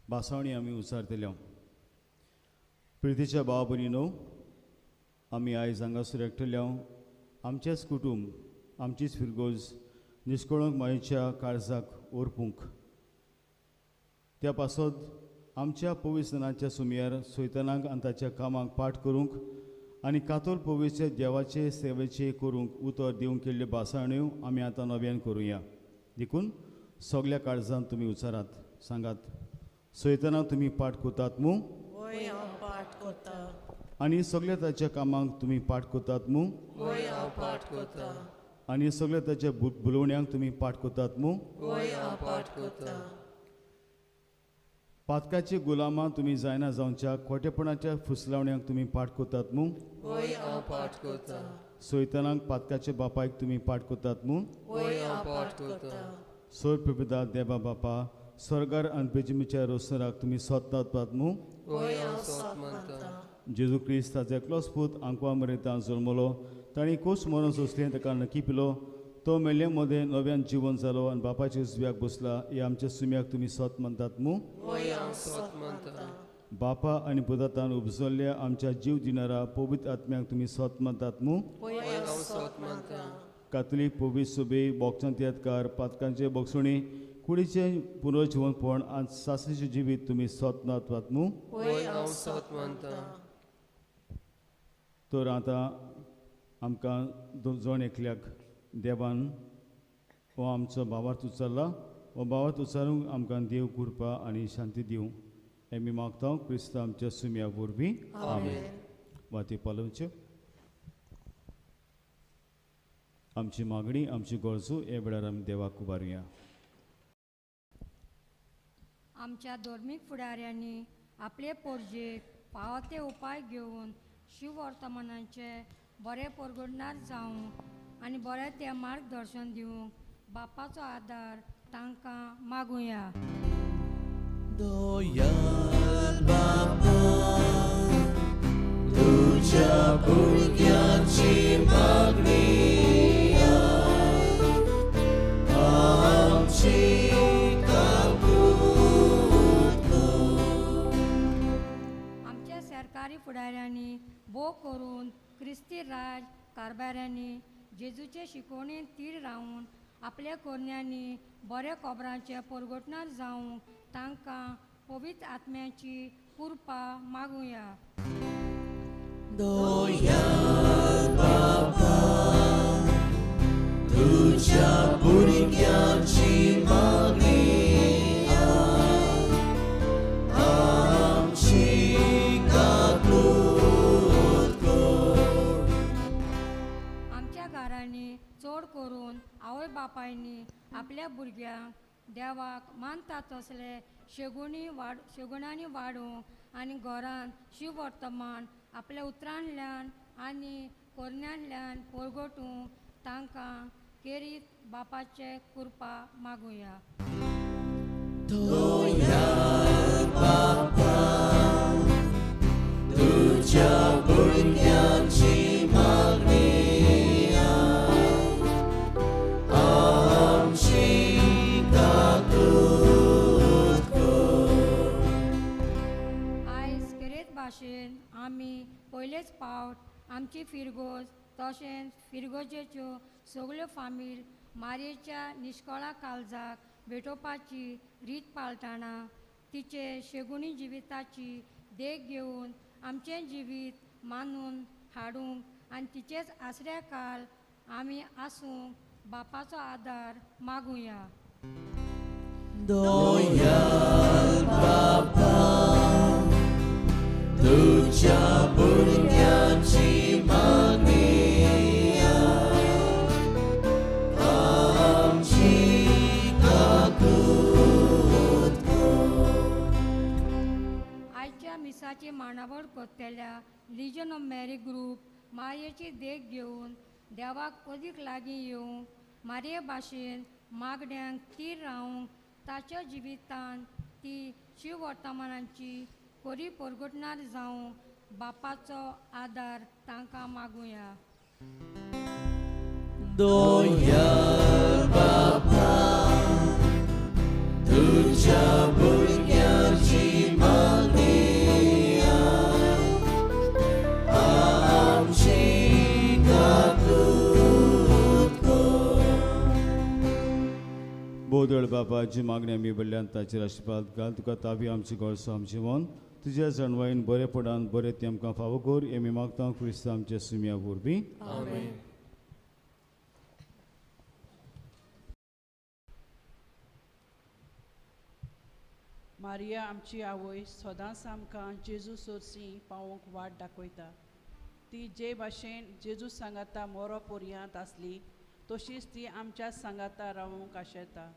भासावणी आमी उचारतले. प्रितीच्या भाव भयणीनो, आमी आयज हांगासर एकटले आमचेंच कुटूंब, आमचीच फिरगोज निश्कळंक मायेच्या काळजाक ओरपूंक. त्या पासत आमच्या पवित्रजनाच्या सुमयार सैतानाक आनी ताच्या कामाक पाठ करूंक आनी कातोल पवित्र देवाचे सेवेचे करूंक उतर दिवंक केल्ल्यो भासाण्यो आमी आतां नव्यान करुया. देखून सगल्या काळजान तुमी उचारात, सांगात, सैतानाक तुमी पाठ करतात मू? वय हांव पाठ करता. आनी सगल्या ताच्या कामाक तुमी पाठ करतात मू? वय हांव पाठ करता. आनी सगल्या ताच्या बुलोवण्यांक तुमी पाठ करतात मू? वय हांव पाठ करता. पातकाची गुलामां तुमी जायना जावच्या खोटेपणाच्या फुसलावण्यांक तुमी पाठ करतात मू? वय हांव पाठ करता. सैतानाक पातकाच्या बापायक तुमी पाठ करतात मू? वय हांव पाठ करता. सोर प्रभुदा देवा बापा, स्वर्गार आनी बेजिमीच्या रोसराक तुमी सोदतात मू? वय हांव सोद मानता. जेजू क्रिस्त ताचो एकलोच पूत आंकवा मरेतां जल्मलो, ताणें कोस मरण सोंसलें, ताका नक्की पिलो, तो मेल्ले मदें नव्यान जिवन जालो आनी बापाच्या उजव्याक बसला. हे आमच्या सुम्याक तुमी सोत मानतात मू? वय हांव सोत मानता. बापा आनी पुतान उपजल्ल्या आमच्या जीव दिणारा पवित्र आत्म्याक तुमी सोत मानतात मू? वय हांव सोत मानता. कातोलीक पवित्र सुबे, बोगचांत यादकार, पातकांचे बोगसुणी, कुडीचें पुनर्जिवनपण आनी सासणीचें जिवीत तुमी सोत मानतात मू? वय हांव सोत मानता. तर आतां आमकां जण एकल्याक देवान हो आमचो भावार्थ उचल्ला, हो भावार्थ उचारूंक आमकां देव कृपा आनी शांती दिवं हें आमी मागता क्रिस्त आमच्या सुम्या वरवीं. आमेन. वाती पालोवच्यो. आमची मागणी, आमची गरजो हे वेळार आमी देवाक उबारुया. आमच्या धर्मीक फुडाऱ्यांनी आपले पोरजेक फावो ते उपाय घेवन शिववर्तमानाचे बरे परगटणार जावंक आनी बरें तें मार्गदर्शन दिवंक बापाचो आदार तांकां मागुया. दयाळ बापा, तुज्या भुरग्यांची मागणी आमची काकूत कर. आमच्या सरकारी फुडाऱ्यांनी भोव करून क्रिस्ती राज कारभाऱ्यांनी जेजूचे शिकवणेन तीर रावून आपल्या कोरण्यांनी बऱ्या खबरांचे परगटणार जावंक तांकां पवित्र आत्म्याची कृपा मागुया. दयाळ बापा, तुज्या भुरग्यांची मागणी आमची काकूत कर. आमच्या घरांनी चड करून आवय बापायनी आपल्या भुरग्यांक देवाक मानता तसले शेगुणांनी वाडोवंक आनी घरांत शिववर्तमान आपल्या उतरांतल्यान आनी कोरण्यांतल्यान परगटूंक तांकां केरीत बापाचे कृपा मागुया. दयाळ बापा, तुज्या भुरग्यांची मागणी आमची काकूत कर. आयज केरीत भाशेन आमी पयलेच पावट आमची फिरगोज तशेंच फिरगोजेच्यो सगळ्यो फामील मारयेच्या निश्कळा काळजाक भेटोवपाची रीत पाळटना तिचे शेगुणी जिविताची देख घेवन आमचें जिवीत मानून हाडूंक आनी तिचेच आसऱ्या काल आमी आसूंक बापाचो आदार मागुया. दयाळ बापा, तुज्या भुरग्यांची मागणी आमची काकूत कर. आयच्या मिसाची मांडावळ करतल्या लिजन ऑफ मॅरी ग्रूप मारयेची देख घेवन देवाक अदीक लागीं येवंक मारये भाशेन मागण्यांक तीर रावंक ताच्या जिवितान ती शिववर्तमानांची खरी परगटणार जावंक बापाचो आदार तांकां मागुया. दोया बापा तुझ्या भुरग्यांची मागणी आमची काकूत कर. बोदळ बापाची मागणी आमी बल्ल्यान ताचेर आशिर्वाद घाल. तुका तावी आमची गळसो आमची मन तुज्या जाणवायेन बरेपणान बरें तें आमकां फावो कर. आमी मागता क्रिस्त आमच्या सुम्या वरवीं. आमेन. मारिया आमची आवय सदांच आमकां जेजू सोर्सी पावोवंक वाट दाखयता. ती जे भाशेन जेजू सांगाता मोरो पोरयांत आसली तशीच ती आमच्या सांगाता रावूंक आशेता.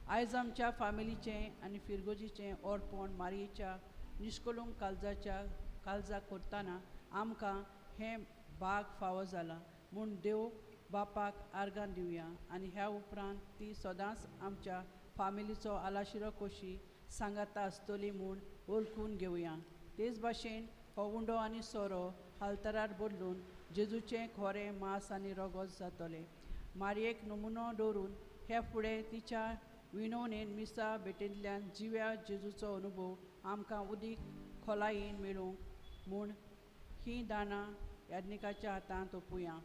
आयज आमच्या फामिलीचें आनी फिरगोजीचें अर्पण मारयेच्या निश्कलूंक काळजाच्या काळजाक करतना आमकां हें भाग फावो जालां म्हूण देव बापाक आर्गां दिवया आनी ह्या उपरांत ती सदांच आमच्या फामिलीचो आलाशिरो कशी सांगाता आसतली म्हूण वळखून घेवया. तेच भाशेन हो उंडो आनी सोरो हालतरार बदलून जेजूचें खोरें मांस आनी रगत जातलें. मारयेक नमुनो दवरून हे फुडें तिच्या विनवणेन मिसा भेटेंतल्यान जिव्या जेजूचो अनुभव आमकां उदीक खोलायेन मेळूंक म्हूण हीं दानां याज्ञिकाच्या हातांत ओपुया.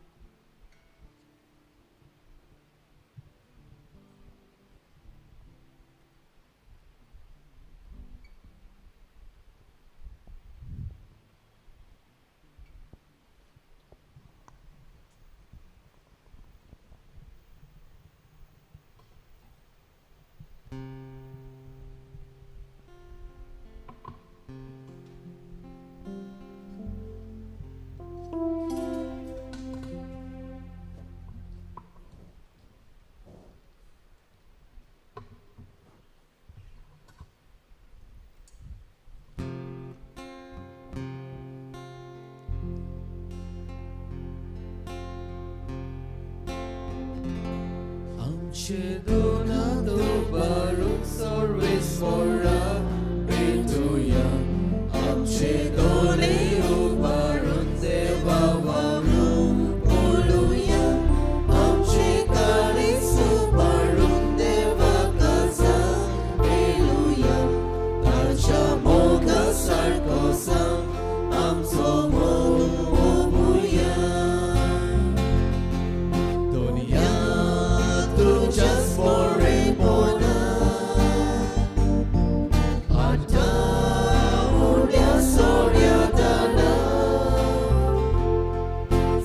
Donado baruk sorves mora petuya amche dole ubarun deva varum poluya amche kare subarun deva kaza peluya tacha moga sarkosa amso mo obuya Donia just for a bona Ata uria soria dana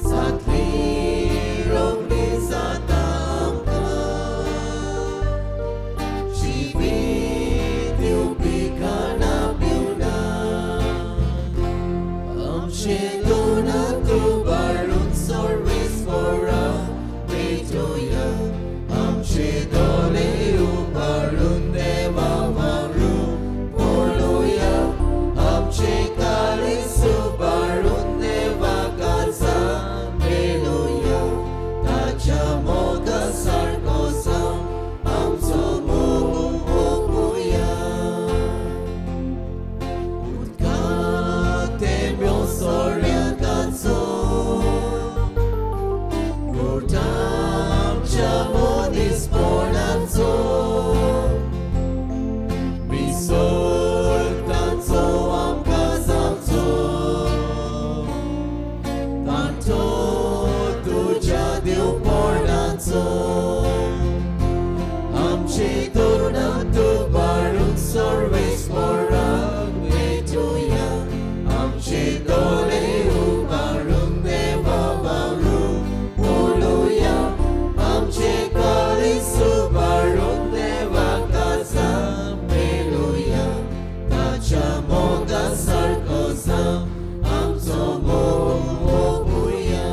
Satli rogli zatamka Jivit yupikana piuna Amche dona tu barun sorvis mora Petoya Amche dole ubarun deva varu poluya Amche kale subarun deva kaza peluya Tacha moga sarkosa amso mogu obuya Utka temyo soria kazo Urtam chamonis pornanzo Misol tanzo am kazanzo Tanto tuja deu pornanzo Amche tornanto barun sorves mora vetuya Amche dole ubarun deva varu poluya Amche kali subarun deva kaza meluya Tacha moga sarkosa amso mogu obuya.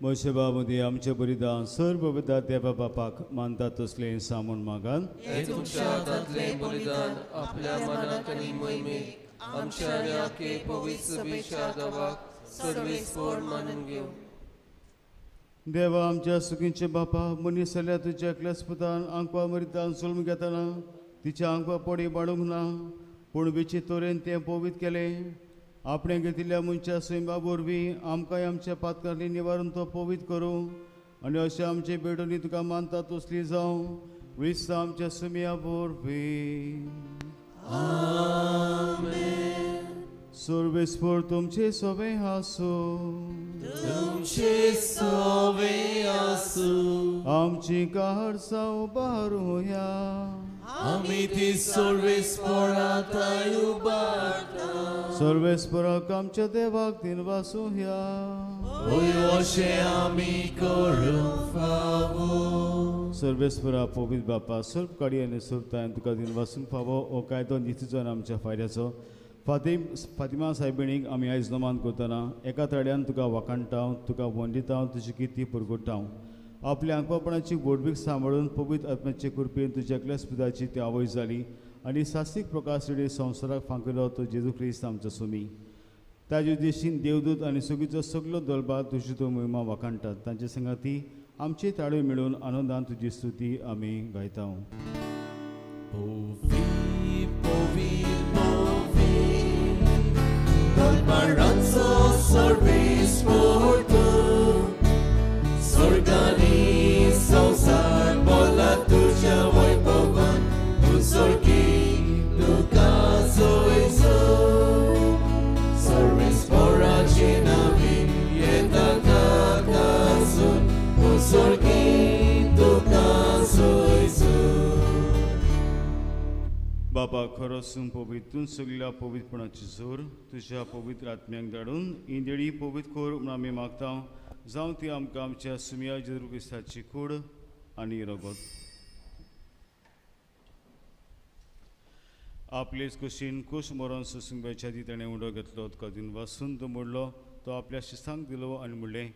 मोशेबा मदीं आमचे बलिदान सर्व देवा बापाक मानता तसलें सामून मागान. हे तुमच्या हातांतलें बलिदान आपल्या मनाक आनी मोहिमेक आमच्या आनी आखे पवित्र सभेच्या दवाक सर्वेस्पोर मानून घेवं. देवा आमच्या सुखींचे बापा, मनीस जाल्यार तुज्या एकल्याच पुतान आंकवा मरितान जल्म घेतना तिच्या आंकवा पोडी बाडूंक ना, पूण विचित्र तरेन तें पवित्र केलें. आपणें घेतिल्ल्या मनशा सैमा वरवीं आमकांय आमच्या पातकांतली निवारून तो पवित्र करूं आनी अशें आमचे बेडोनी तुका मानता तसली जावं क्रिस्तांव आमच्या सुमया वरवीं. आमेन. सर्वेस्पर तुमचे सोबे आसूं. तुमचे सोबे आसूं. आमची काळजां उबारुया. आमी ती सर्वेस्परा थंय उबारता. सर्वेस्पराक आमच्या देवाक दिनवासुया. होय अशें आमी करूंक फावो. सर्वेस्परा पवित्र बापा, सर्व काडी आनी सर्व तायन तुका दिनवासूंक फावो. हो कायदो नितीचो आनी आमच्या फायद्याचो. फातिमा सायबिणीक आमी आयज नमान करतना एका ताळ्यान तुका वाखाणटा, तुका वंदिता, तुजी किर्ती पुरगुट्टा. आपल्या आंकवापणाची व्हडवीक सांबाळून पवित्र आत्म्याचे कृपेन तुज्या एकल्याच पुताची ती आवय जाली आनी साहसीक प्रकाश संवसाराक फांकयलो तो जेजू क्रिस्त आमचो सुमी. ताजे उद्देशीन देवदूत आनी सगळीचो सगलो दलबार तुजी तो महिमा वाखाणटात. तांचे संगाती आमची ताळयो मेळून आनंदान तुजी स्तुती आमी गायता. स्वर्गानी संवसार बोला तुज्या वैभवान, तूं स्वर्गी तुका सोयसो. सर्वेस्पराचे नांवे येता काकासून, तूं स्वर्गी तुका सोयसो. बाबा खरो सून पवित्र, तूं सगल्या पवित्रपणाची जोर तुज्या पवित्र आत्म्यांक धाडून ही देणी पवित्र कर म्हूण आमी मागता. जावं ती आमकां आमच्या सुमया जेजू क्रिस्ताची कूड आनी रगत. आपलेच कुशीन कूस मरोन सोसूंक मेळच्या आदी ताणें उडो घेतलो, तुका दिनवासून तो मोडलो, तो आपल्या शिसांक दिलो आनी म्हणलें,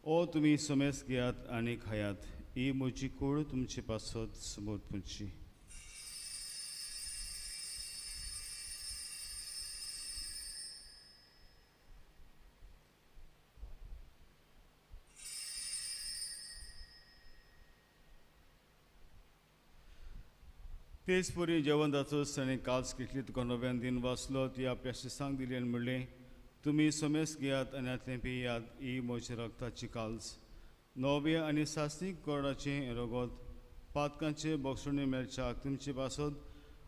ओ तुमी समेस घेयात आनी खायात, ही म्हजी कूड तुमचे पासत समर्पणची. तेच परी जेवण जातच ताणें काल्स घेतली, तुका नव्यान दिन वाचलो, ती आपल्या शिसांक दिली आनी म्हणलें, तुमी समेस घेयात आनी हातलें पियात, ही म्हज्या रगताची काल्स, नवे आनी सासणीक कोरडाचें रगत, पातकांचे बक्षणी मेळच्याक तुमचे पासत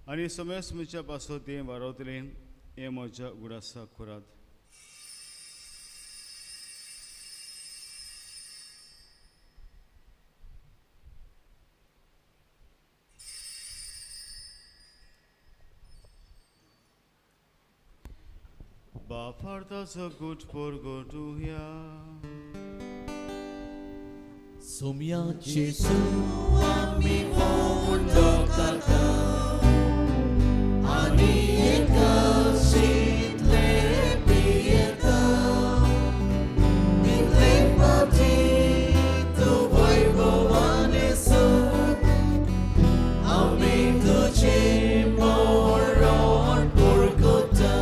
आनी समेस म्हज्या पासत तें वारवतलें, हें म्हज्या उगडासाक करात. बाफार्ताचो गुट परगटुया. सोम्या जेजू आमी व्हडलो करता आनी एकाशींतले पियेता. इतले फावटी तूं वैभवान येसून आमी तुजें मरण परगटा.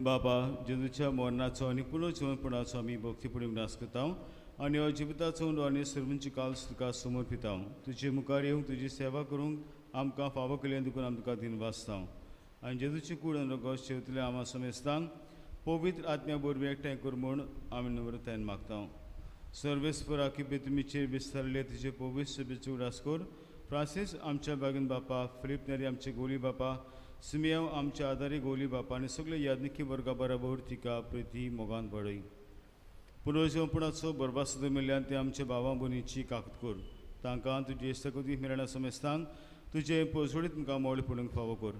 बाबा जेजूच्या मरणाचो आनी पुनर्जिवनपणाचो आमी भक्तीपुणी उगडास करता आनी हो जिविताचो उंडो आनी सर्वांची काल्स तुका समर्पिता. तुजे मुखार येवंक तुजी सेवा करूंक आमकां फावो केलें देखून आमी तुका दिनवासता. आनी जेजूची कूड आनी रगत शेवतल्या आमा समेस्तांक पवित्र आत्म्या वरवीं एकठांय कर म्हूण आमी नम्रतायेन मागता. सर्वेस्परा किबे तुमीचेर विस्तारले तुजे पवित्र सभेचो उगडास कर. फ्रांसीस आमच्या बागीन बापा, फिलीप नेरी आमचे गोली बापा, सिमियांव आमच्या आदारी गोली बापा आनी सगळे याज्ञिकी वर्गा बराबर तिका प्रिती मोगान बडय. पुनर्जिवपणाचो बरबासद मेल्ल्यान ते आमच्या भावा भयणीची काकत कर. तांकां तुजे इश्टागती मेळना समेस्तांक तुजे पोजोडीत तुमकां मोळ पडूंक फावो कर.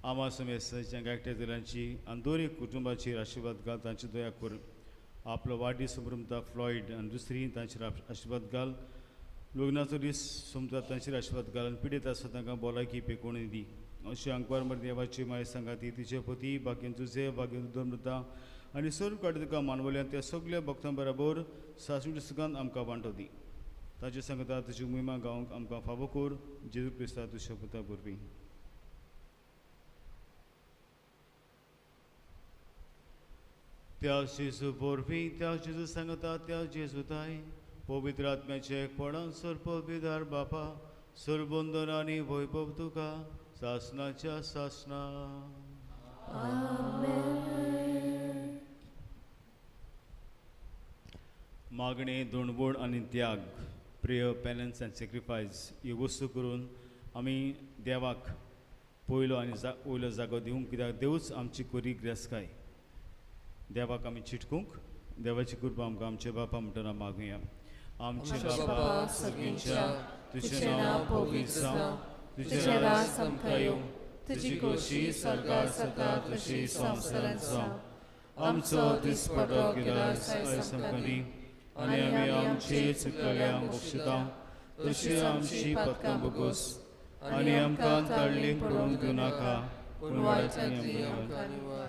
आमा समेस्त जांकां एकट्या जाल्यांची आनी दर एक कुटुंबाचेर आशिर्वाद घाल, तांची दया कर. आपलो वाडदीस समृमता फ्लॉयड आनी दुसरी तांचेर आशिर्वाद घाल. लग्नाचो दीस सोमता तांचेर आशिर्वाद घाल आनी पिडेत आसा तांकां भलायकी पेकोवणी दी. अशें आंकवार मर देवाची माय सांगाती तिचे पती बागेन तुजे बागेन दमृता आनी सर्व काडे तुका मानवल्यान त्या सगल्या भक्तां बराबर सासू सुखान आमकां वांटो दी. ताचे सांगता तुजी महिमा गावंक आमकां फावो कर. जेजू क्रिस्ता तुज्या पुता वरवीं. त्या जेजू बोरपी त्या जेजू सांगता त्या जेजू ताय पवित्र आत्म्याचे एकपणान सर्पविदार बापा सरबंधन आनी वैभव तुका सासनाच्या सासना. मागणे दोणबोड आनी त्याग प्रेयर पेनन्स आनी सेक्रिफायस ह्यो वस्तू करून आमी देवाक पयलो आनी वयलो जागो दिवंक कित्याक देवूच आमची कोरी ग्रेसकाय. देवाक आमी चिटकूंक देवाची कृपा आमकां आमचे बापा म्हणटना मागुया. आमचे बापा सगळींच्या तुजें नांव पवित्र जावं, तुजें राज आमकां येवं, तुजी खोशी स्वर्गार जाता तशी संवसारांत जावं. आमचो दिसपडो गिरास आयज आमकां दी आनी आमी आमची चुकल्यांक बक्षिता तशी आमची पत्कां बगोस आनी आमकां ताळ्ळीक पडूंक दिवं नाका पूण वायटांतली आमकां निवार.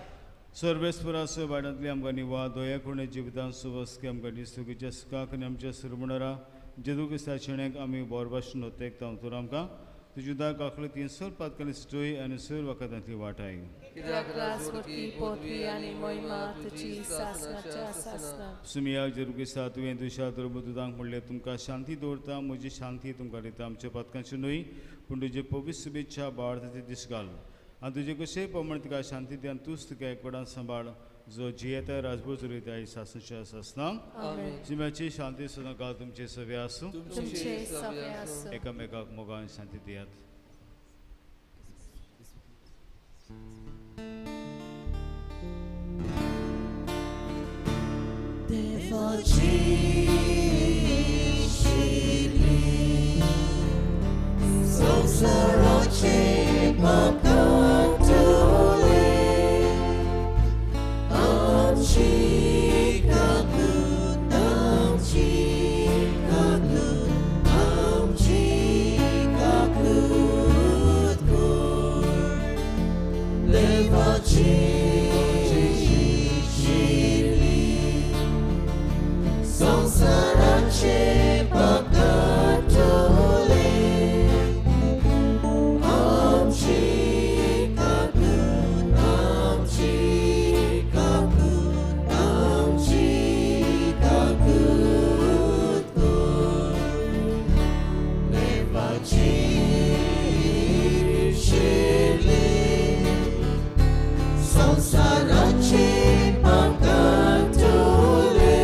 सर्वेस्पराचो वाड्यांतली आमकां निवार दया खुणे जिवितांत सुवस्की आमकां दिसुकीच्या सुखाक आनी आमच्या सुरमणरा जेदू क्रिस्ताच्या आमी बोरभाशून नोतेकता तर आमकां तुज्या काकले तीन सोर पातकांनी सुटोय आनी सोर वखदांतली वाटाय. सुमिया जेरू क्रिस्ता तुवें दुशा दुर्बुदांक म्हणलें तुमकां शांती दवरता म्हजी शांती तुमकां दिता. आमच्या पातकांची न्हय पूण तुजे पवित्र शुभेच्छा बाळाचे दीस घाल आनी तुजे कशें प्रमाण तुका शांती दी आनी तूंच तुका एकवटान सांबाळ जो जियेता राजभर चलयता सासनाच्या सासना. जिम्याची शांती सदांकाळ तुमचे सवे आसूं. एकामेकाक मोगान शांती दियात. देवाची शिली संवसाराचे पाप काडटले आमची काकूत आमची काकूत आमची काकूत कर. देवाची शिली संवसाराचे पाप काडटले आमची काकूत आमची काकूत आमची काकूत कर. देवाची शिली संवसाराचे पाप काडटले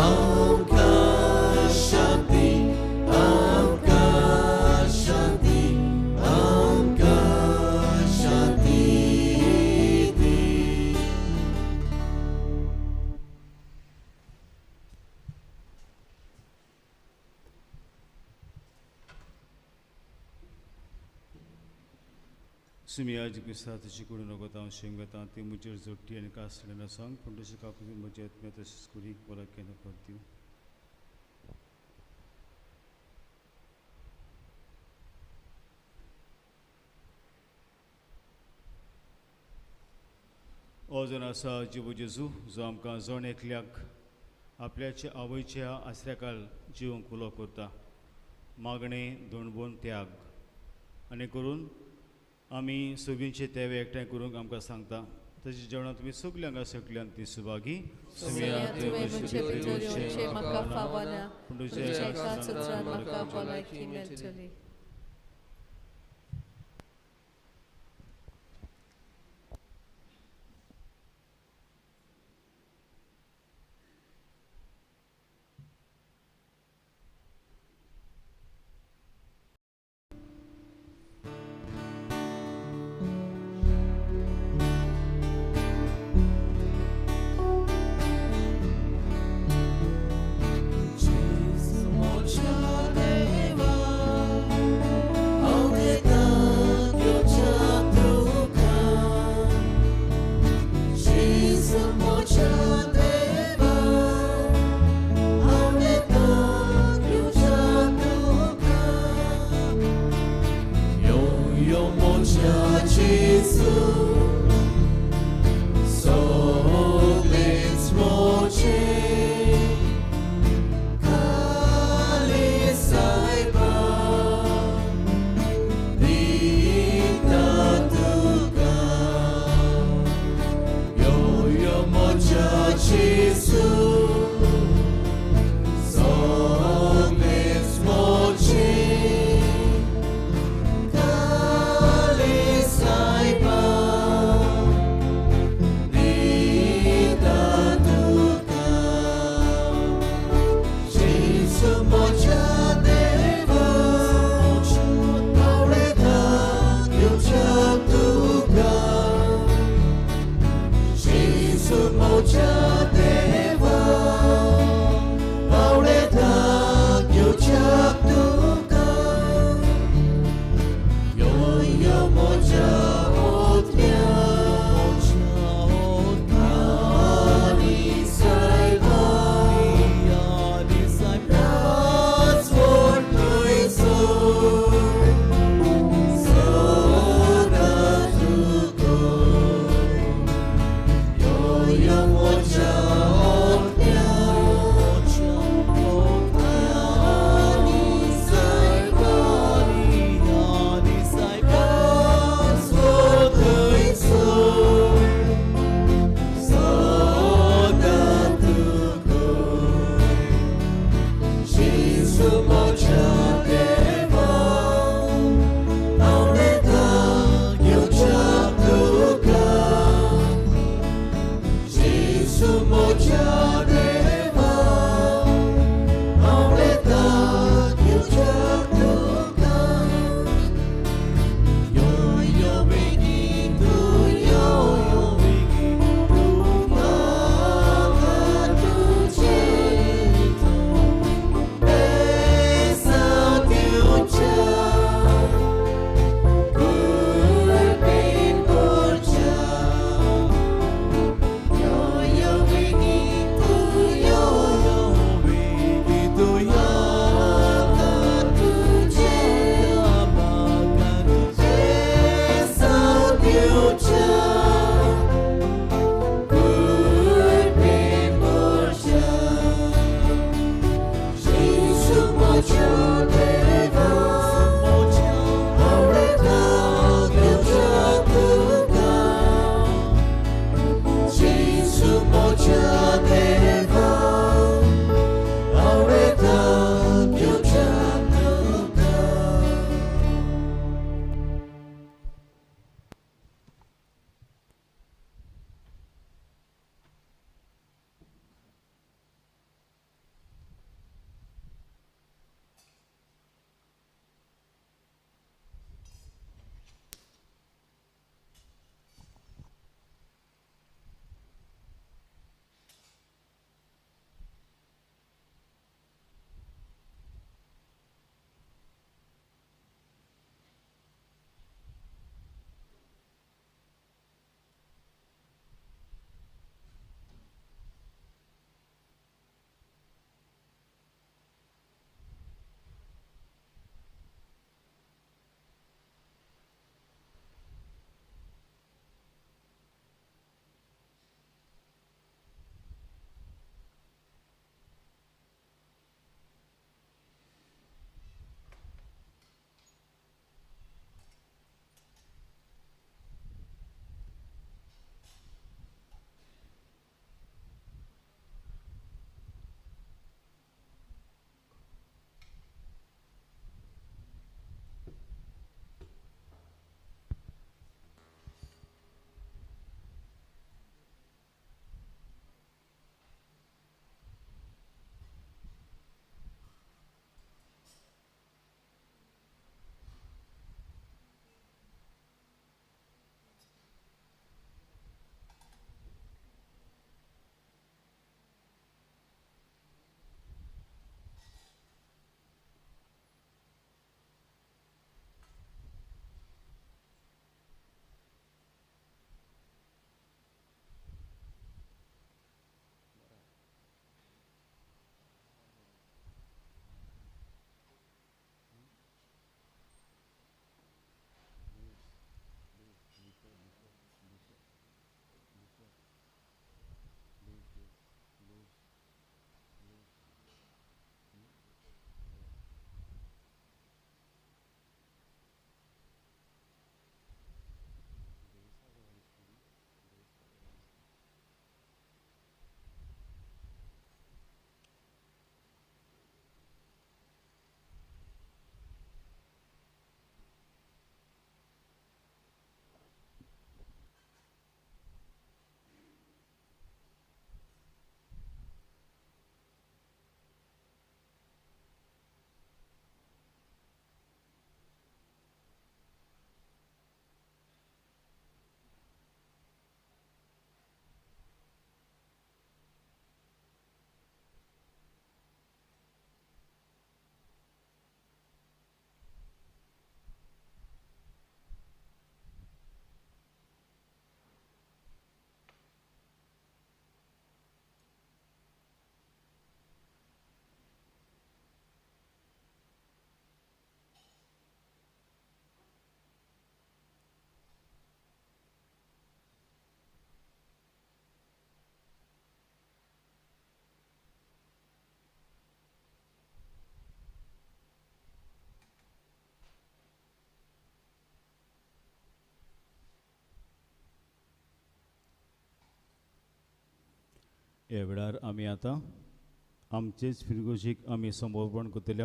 आमकां शांती आमकां शांती आमकां शांती दी. सुमिया क्रिस्ता तुजी कुडून रगत हांव शेंगता ती म्हजेर जोडटी आनी कासलें सांग पूण तशी काकूती म्हज्या आत्म्या तशीच कुडीक बरो केन्ना परत दिवं. हो जण आसा जिवो जेजू जो आमकां जण एकल्याक आपल्याच्या आवयच्या आसऱ्याकाल जिवंक उलो करता. मागणें दोणबोन त्याग आनी करून आमी सगळींचे तेवे एकठांय करूंक आमकां सांगता. तशें जेवणां तुमी सगल्यांक सगल्यांक ती सुभागी. सुमिया तुवें म्हजे भितर येवचें म्हाका फावना पूण तुज्या एका सत्रान म्हाका भलायकी मेळटली. Jesu mocha deva, ह्या वेळार आमी आतां आमचेच फिरगोजीक आमी समर्पण करतले.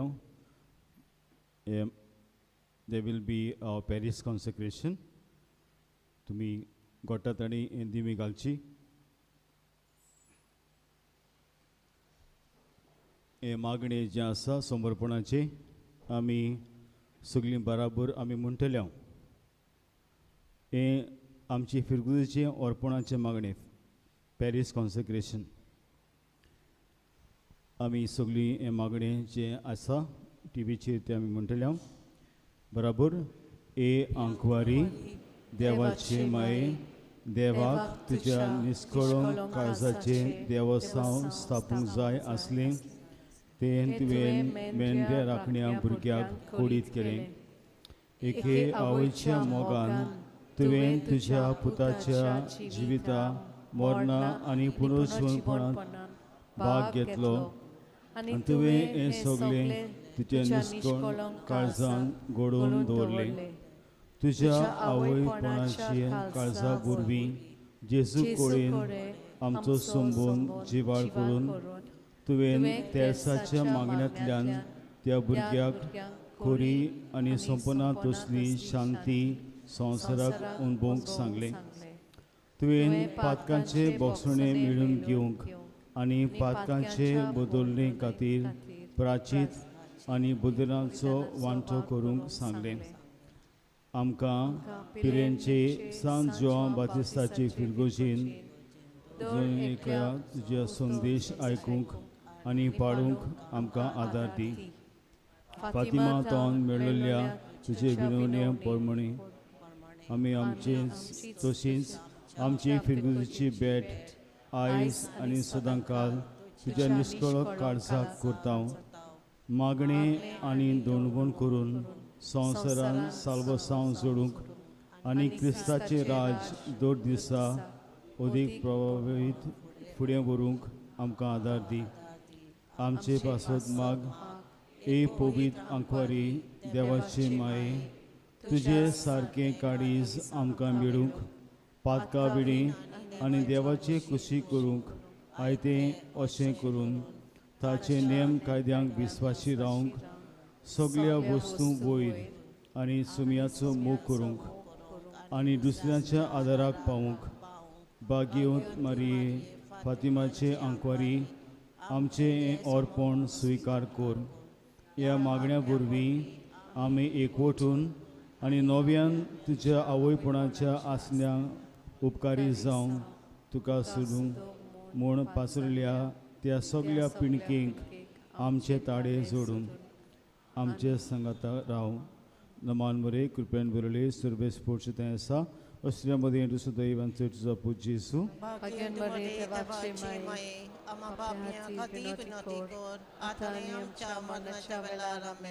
There will be a parish consecration. तुमी गोटात आनी दिमी घालची. हे मागणें जें आसा समर्पणाचें आमी सगळीं बराबर आमी म्हणटले. हें आमची फिरगुजेचें अर्पणाचें मागणें पॅरीस कॉन्सेक्रेशन. आमी सगळीं हें मागणें जें आसा टिवीचेर तें आमी म्हणटले बराबर. ए आंकवारी देवाचे माये, देवाक तुज्या निस्कळंक काळजाचें देवस्थान स्थापूंक जाय आसलें तें तुवें मेंढ्या राखण्या भुरग्याक कोडीत केलें. एके आवयच्या मोगान तुवें तुज्या पुताच्या जिविता मरणा आनी पुनर्जीवनपणांत भाग घेतलो आनी तुवें हें सगळें तुज्या निस्कळंक काळजान घडोवन दवरलें. तुज्या आवयपणाच्या काळजा वरवीं जेजू कडेन आमचो संबंद जिवाळ करून तुवें तेर्साच्या मागण्यांतल्यान त्या भुरग्याक खोरी आनी सपना तसली शांती संवसाराक अणभवंक सांगलें. तुवें पातकांचे बोगसणे मेळून घेवंक आनी पातकांचे बदलणे खातीर प्राचीत आनी बदलांचो वांटो करूंक सांगलें. आमकां पिरेंचे सान जुआंव बातिस्ताचे फिरगोजीन जण एकल्या तुज्या संदेश आयकूंक आनी पाळूंक आमकां आदार दी. फातिमा तोन मेळिल्ल्या तुजे विनवणे प्रमाणे आमी आमचे तशींच आमची फिरगुजीची भेट आयज आनी सदांकाल तुज्या निश्कळक काळजाक करता. मागणें आनी दोणवण करून संवसारान साल्वसांव जोडूंक आनी क्रिस्ताचें राज दर दिसा अदीक प्रभावीत फुडें व्हरूंक आमकां आदार दी. आमचे पासत माग ए पवित्र आंकवारी देवाचे माये, तुजे सारकें काळीज आमकां मेळूंक पातका विणी आनी देवाचे खुशी करूंक आयतें अशें करून ताचे नेम कायद्यांक विस्वाशी रावंक सगळ्या वस्तूं वयर आनी सुमयाचो मोग करूंक आनी दुसऱ्यांच्या आदाराक पावूंक भाग्यवंत मारिये फातिमाचे आंकवारी आमचें हें अर्पण स्विकार कर. ह्या मागण्या वरवीं आमी एकवटून आनी नव्यान तुज्या आवयपणाच्या आसण्यांक उपकारी जावंक तुका सोदूंक म्हूण पासरल्या त्या सगळ्या पिणकेंक आमचे ताडे जोडून आमचे सांगाता राव. नमान बरे कृपेन बरले सुरबेस पोडचे तें आसा असल्या मदीं तुजो दैव आनी तुजो पूत जेजू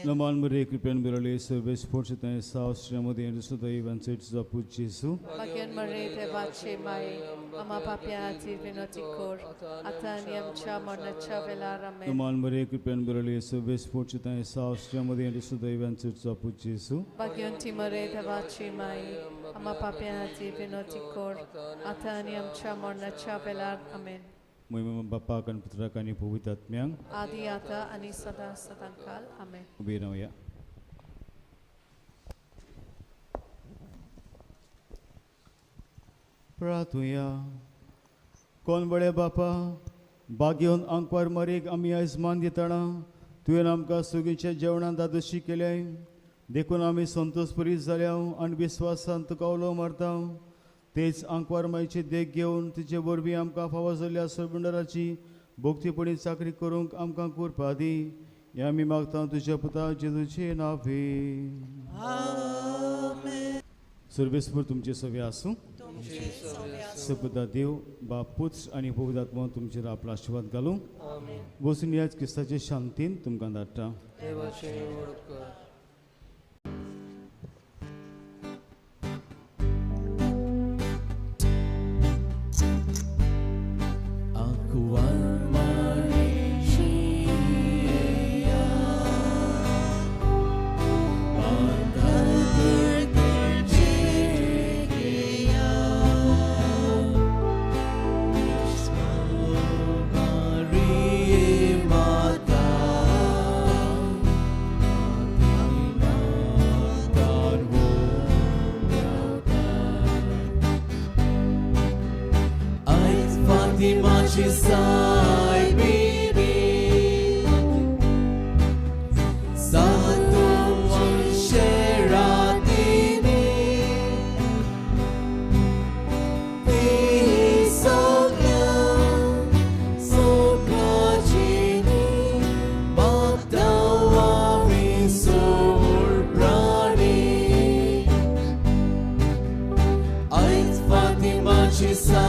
नमान बरे कृपेन बरले सुरबेस पोडचे तें आसा असल्या मदीं तुजो दैव आनी तुजो पूत जेजू नमान बरे कृपेन बरले सुरबेस पोडचे तें आसा असल्या मदीं तुजो दैव आनी तुजो पूत जेजू मोहिमा बापाक आनी पुत्राक आनी पवित्र आत्म्यांक आदी आता आनी सदा सदांकाल आमेन. उबी रावया. प्रार्थुया. कोण बळे बापा बागेवन आंकवार मरीक आमी आयज मान दितना तुवें आमकां सुगीच्या जेवणान दादोशी केल्याय देखून आमी संतोषपुरीत जाल्या आनी विस्वासान तुका उलो मारता. तेच आंकवार मायची देख घेवन तिचे वरवीं आमकां फावो जाल्ल्या सरबंडराची भक्तीपणी चाकरी करूंक आमकां कृपा दी. हें आमी मागता तुज्या पुता जेजूचे नांवे. सर्वेस्पर तुमचे सवे आसूं. सपदा देव बाप पुत्र आनी पवित्र आत्मा तुमचेर आपलो आशिर्वाद घालूं. वचून ह्याच क्रिस्ताचे शांतीन तुमकां धाडटा. Small. Fatima'cı sahibini Sattım şeratini Sokla sokacini Bakdava surprani Ait Fatima'cı sahibini